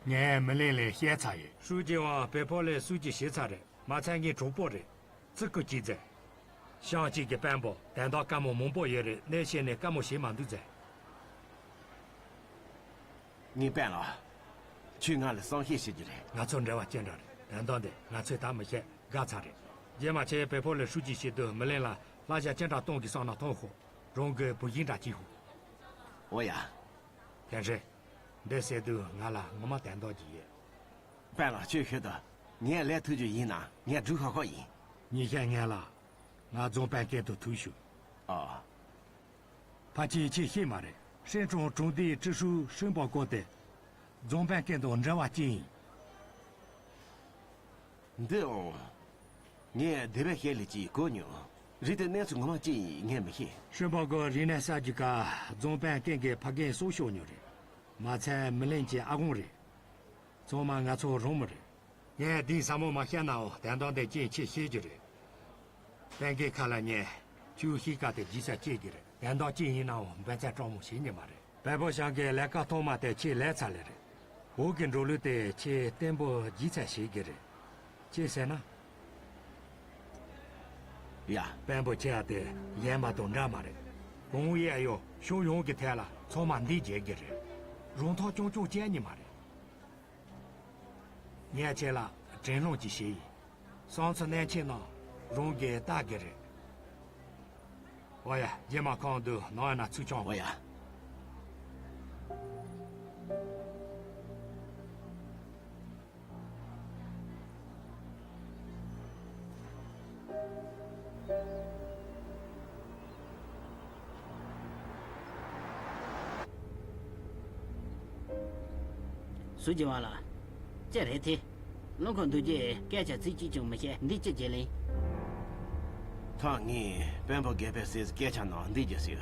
ངས་མི་ལན་ལ་བཤད་ཚར་ཡོད། ཧྲུའུ་ཅི་ཝང་བེ་ཕོ་ལ་སུས་ཀྱིས་བྱས་ཚར་རེད། མ་ཚད་ངའི་གྲོགས་པོ་རེད། ཙི་ཀུ་ཅི་ཙེ། ཤང་གཅིག་གི་དཔོན་པོ་དོན་དག་དཀའ་མོ་མང་པོ་ཡོད་རེད། གནས་ཆེན་ནས་དཀའ་མོ་བྱེད་མ་འདུག་ཟེར། ངའི་དཔོན་ལགས། ཁྱོད་ང་ལ་བསམ་ཤེས་བྱེད་རྒྱུ་རེད། ང་ཚོ་འབྲེལ་བ་ཅི་འདྲ་རེད། དོན་དག་འདི་ང་ཚོས་ད་མི་བཤད། དགའ་ཚར་རེད། རྗེས་མ་ཁྱེད་བེ་ཕོ་ལ་ཧྲུའུ་ཅི་བྱེད་དུས་མི་ལན་ལ་བསླབ་བྱ་ཅི་འདྲ་གཏོང་དགོས་བསམ་ན་གཏོང་ཤོག་རང་གི་བུ་གཞི་འདྲ་གྱིས་ཤོག་འོ་ཡ། ཐེན་ཧྲེ། འདི་ཟེར་དུས་ང་ལ་ངོ་མ་དོན་དག་ཅིག་ཡོད། དཔོན་ལགས་ཁྱོད་ཤོད་དང་། ངས་ལས་ཐུབ་རྒྱུ་ཡིན་ན་ངས་སྒྲུབ་ཤོག་ཤོག་ཡིན། ཉིན་ཤས་སྔོན་ལ། ང་རྫོང་དཔོན་སྐད་དུ་ཐུག་ཞུ། ཨ། ཕལ་ཆེར་ཁྱེད་ཤེས་མ་རེད། ཧྲེང་ཀྲོང་གྲོང་སྡེའི་ཀྲི་ཧྲུའུ་ཧྲེང་པ་ཀོ་དེ། རྫོང་དཔོན་སྐད་དུ་འབྲེལ་བ་ཅི་ཡིན། འདི་འོང་། ངས་སྡེ་བའི་ཞལ་ལས་ཅིག་གོ་མྱོང་། རིགས་དེ་གནས་ཚུལ་ངོ་མ་ཅི་ཡིན་ངས་མི་ཤེས། ཧྲེང་པ་ཀོ་རིག་གནས་གསར་བརྗེ་ཁ་རྫོང་དཔོན་སྐད་གི་ཕ་རྒན་སྲོག་ཤོར་མྱོང་རེད། མ་ཚད་མི་ལན་གྱི་ཨ་ཁུང་རེད། ཚང་མ་ང་ཚོ་རང་མི་རེད། ངས་གཏིང་ཟབ་མོ་མ་བཤད་ནའང་དོན་དག་འདི་ཅིག་ཁྱེད་ཤེས་རྒྱུ་རེད། དཔོན་སྐད་ཁ་ལ་ཉན། ཁྱོད་ཤེས་ཀ་དེ་རྗེས་ས་བཅད་རྒྱུ་རེད། དོན་དག་ཅི་ཡིན་ནའང་འབད་བརྩོན་སྤྲང་མོ་བྱེད་ཉན་མ་རེད། བལ་པོ་ཞང་གི་ལས་ཀ་ཐོག་མ་དེ་ཁྱེད་ལས་ཚར་ལེ་རེད། འོག་གི་འགྲོ་ལུགས་དེ་ཁྱེད་བརྟན་པོ་རྗེས་ཚར་བྱེད་རྒྱུ་རེད། ཅི་ཟེར་ན། ཡ། དཔོན་པོ་ཁྱེད་ཨ་དེ་ཡན་མ་དང་འདྲ་མ་རེད། གོང་ཡས་ཡོ་ཕྱོགས་ཡོངས་ཀྱི་ཐད་ལ་ཚང་མ་འདི་བརྗེད་རྒྱུ་རེད། རང་ཐག་རྐྱང་རྐྱང་བཅད་ཉན་མ་རེད། ངས་ཁྱེད་ལ་དྲན་སློང་ཅིག་བྱས་ཡིན། སང་ཚོ་གནས་ཆེན་ནང་རང་གིས་ལྟ་གི་རེད། འོ་ཡ། རྗེས་མ་ཁོང་དུ་ནང་ཡ་ན་ཚུགས་ཆོག་འོ་ཡ། ཟུར་གྱི་བ་ལ། ཅི་རེད་དེ། རླངས་འཁོར་འདུག་རྒྱུའི་སྐད་ཆ་ཚིག་གཅིག་ཀྱང་མི་བཤད། འདི་ཅི་བྱེད་ལེན། ཐག་ཉེ་དཔོན་པོ་དགེ་འཕེལ་སྲས་སྐད་ཆ་ནང་འདི་རྒྱུ་ཟེར།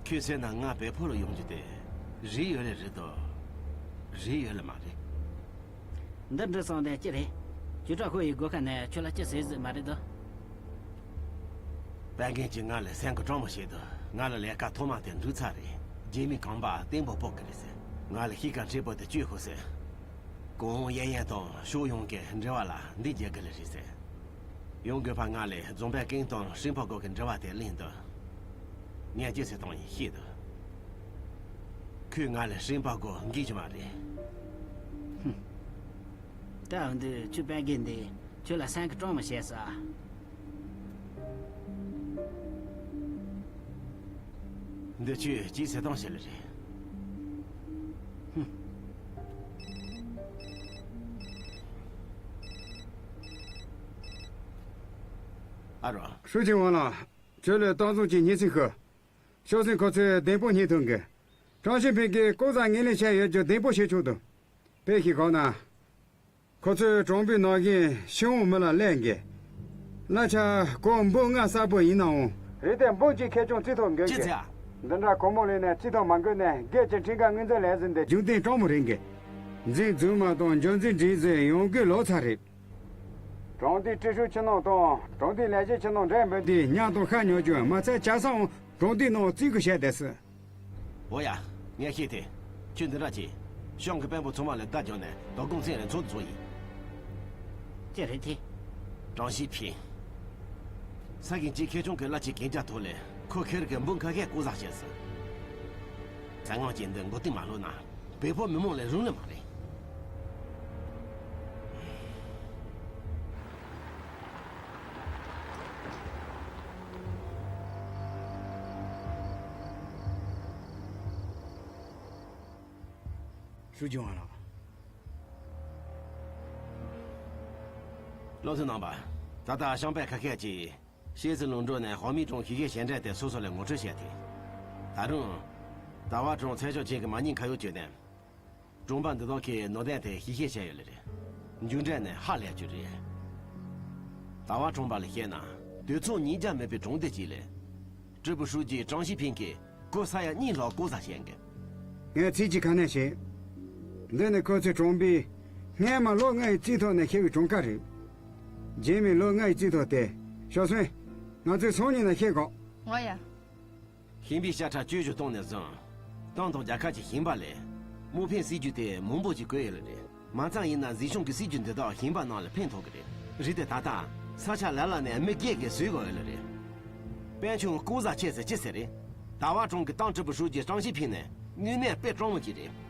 ཁྱོད་ཟེར་ན་ང་བལ་པོ་ལ་ཡོང་རྒྱུ་དེ་རེད་ཡོད་ལེ་རེད་དོ། རེད་ཡོད་ལེ་མ་རེད། འདི་འདྲི་སོང་དེ་ཅི་རེད། ཅུ་ཀྲ་ཧོ་ཡི་སྒོ་ཁ་ནས་ཁྱོད་ལ་ཅི་ཟེར་ཟིག་མ་རེད་དོ། དཔལ་རྒན་གྱིས་ང་ལ་སེམས་ཁུར་སྤྲང་མོ་བྱེད་དུ་ང་ལ་ལས་ཀ་ཐོག་མ་དེ་འགྲུབ་ཚར་རེད། རྗེས་མའི་གོམ་པ་བརྟན་པོ་སྤོ་གི་རེད་ཟེར། ང་ལ་ཤི་ཁ་འཕྲད་པོ་དེ་བཅོས་ཤོག་ཟེར། གོང་འོག་གཡས་གཡོན་དང་ཕྱོགས་ཡོངས་ཀྱི་འབྲེལ་བ་ལ་འདི་རྒྱག་གི་ལེ་རེད་ཟེར། ཡང་དགོས་པ་ང་ལས་རྫོང་དཔོན་ཀེང་དང་ཧྲིན་ཕ་གོ་གི་འབྲེལ་བ་དེ་གླེང་དུ། ངས་ཅི་ཟེར་བཏང་ཡིན་ཤེས་དུ། ཁོས་ང་ལས་ཧྲིན་ཕ་གོ་འགིག་རྒྱུ་མ་རེད། ཧུམ། ད་འོ་འདི་ཁྱོད་དཔལ་རྒན་འདི་ཁྱོད་ལ་སེམས་ཁུར་སྤྲང་མོ་བྱས་ས། འདི་ཁྱོད་ཅིའི་ཟེར་སྟངས་ཤིག་ལ་རེད། ཧུམ། ཨ་རོ། ཧྲུའུ་ཅི་ཝང་ལགས། ཁྱོད་ལ་སྟངས་བཟང་ཅིག་སྙན་སེང་ཞུ། ཤོག་སེང་ཁོ་ཚོས་བདེན་དཔང་རྙེད་ཐུབ་གི། ཀྲང་ཞིན་ཕིང་གིས་ལྐོག་ཟ་ངོས་ལེན་བྱས་ཡོད་རྒྱུ་བདེན་དཔང་བྱེད་ཆོག་འདུག་དཔེ་ཞིག་གོ་ན། ཁོ་ཚོས་གྲོང་པའི་ནང་བཞིན་ཤི་འོང་མི་ལ་སླེབས་གི། གླ་ཆ་སྒོར་འབུམ་ལྔ་གསལ་པོ་ཡིན་ནའང་། རེད་དེ་འབུམ་གཅིག་ཁེ་གྱོང་རྩིས་ཐོ་འགོད་ཅི་གི། ཟེར་ཨ། འདི་འདྲ་སྒོར་མོ་ལེན་ནས་རྩིས་ཐོ་མ་འགོད་ནས་སྒེར་གྱི་ཁྲིམས་ཁང་དངུལ་འཛིན་ལས་ཟིན་ཏེ་རྒྱུ་མཚན་སྤྲང་མོ་རེད་གི། འཛིན་རྫུན་མ་དང་འཇོན་འཛིན་འདྲེས་ཟིན་ཡོང་དགོས་ལོ་ཚར་རེད། གྲོང་སྡེའི་ཀྲི་ཧྲུའུ་ཕྱི་ནང་དང་གྲོང་སྡེའི་ལས་བྱེད་ཕྱི་ནང་འདྲེས་འབུལ་དུས་ཉག་དང་ཤ་ཉོ་རྒྱུ་མ་ཚད་ཇ་སའང་གྲོང་སྡེའི་ནང་བཙོང་གི་བྱས་བསྡད་སྲིད། འོ་ཡ། ངས་ཤེས་ཏེ། ཁྱོད་འདི་འདྲ་བྱས། ཤང་གི་དཔོན་པོ་ཚང་མ་ལ་བརྡ་བརྒྱབ་ནས་དོ་དགོང་མཚན་རེ་ཚོགས་འདུ་ཚོགས་ཡིན། ཅི་རེད་དེ། ཀྲང་ཞིན་ཕིང་། ས་གི་གཅིག་ཁེ་གྱོང་གི་གླ་ཆའི་གན་རྒྱ་ཐོག་ལས་ཁོ་ཁེར་གི་འབུམ་ཁ་ཤས་ལྐོག་ཟ་བྱས་སོང་། ཟ་ངང་ཅན་འདི་མགོ་རྟིང་མ་ལྷོད་ན་བལ་པོ་མི་མང་ལ་རུང་ལེ་མ་རེད། ཧྲུའུ་ཅི་ཝང་ལགས། བློ་མཐུན་རྣམ་པ། ད་ལྟ་ཤམ་པའི་ཁ་ཤས་ཀྱིས་ཤེས་ཚེ་ལུང་འགྲོ་ནས་ཧོ་མི་གྲོང་ཞིག་གི་ཞལ་འདྲེན་དེ་སོ་སོ་ལ་ངོ་སྤྲོད་བྱས་ཏེ། ད་རུང་། ཟླ་བ་གྲོང་ཚེ་ཤོག་ཅན་གྱི་མ་ཉིན་ཁ་ཡོད་བྱོས་ནས། གྲོང་པ་འདི་དག་གིས་ནོར་ལྡན་དེ་ཞིག་བཤད་བྱས་ཡོད་ལེ་རེད། མཇུག་འབྲས་ནི་ཧ་ལས་རྒྱུ་རེད། ཟླ་བ་གྲོང་པ་ལ་བཤད་ན་དུས་ཚོད་ཉིས་བརྒྱ་མེད་པའི་གྲོང་སྡེ་གཅིག་ལས། ཀྲི་པུ་ཧྲུའུ་ཅི་ཀྲང་ཤི་ཕིང་གིས་ཁོ་ས་ཡ་གཉིས་ལྷག་བཀོག་ཟ་བྱས་འགི། ངས་ཚིག་གཅིག་ག་ནས་བཤད། འདི་ནི་ཁོ་ཚོའི་གྲོང་པའི་སྔས་མ་ལོ་ལྔའི་རྩིས་ཐོ་ནས་ཤེས་པའི་གྲངས་ཀ་རེད། རྗེས་མའི་ལོ་ལྔའི་རྩིས་ཐོ་དེ་ཞའོ་སུན། ང་ཚོས་སང་ཉིན་ནས་ཤེས་དགོས། ང་ཡ། ཞིང་པའི་ཤ་ཁྲག་བཅུ་བཞི་གཏོང་ནས་བཟུང་། ཏང་དང་རྒྱལ་ཁབ་ཀྱི་ཞིང་པ་ལས། དམག་ཕན་སྲིད་ཇུས་དེ་མང་པོ་ཞིག་བཀོད་ཡོད་ལེ་རེད། མ་རྩ་ཡིན་ན་གཟིགས་སྐྱོང་གི་སྲིད་ཇུས་འདི་དག་ཞིང་པ་རྣམས་ལ་ཕན་ཐོགས་ཀྱི་རེད། རེད་དེ་ད་ལྟ་ས་ཆ་ལ་ལ་ནས་མི་སྒེར་གྱིས་བཟོས་དགོས་ཡོད་ལེ་རེད། དཔལ་ཆུང་ལྐོག་ཟ་བྱས་ཟེར་ཅི་ཟེར་རེད། ཟླ་བ་གྲོང་གི་ཏང་ཀྲི་པུ་ཧྲུའུ་ཅི་ཀྲང་ཤི་ཕིང་ནི་དངོས་གནས་དཔེ་སྤྲང་མོ་ཅིག་རེད།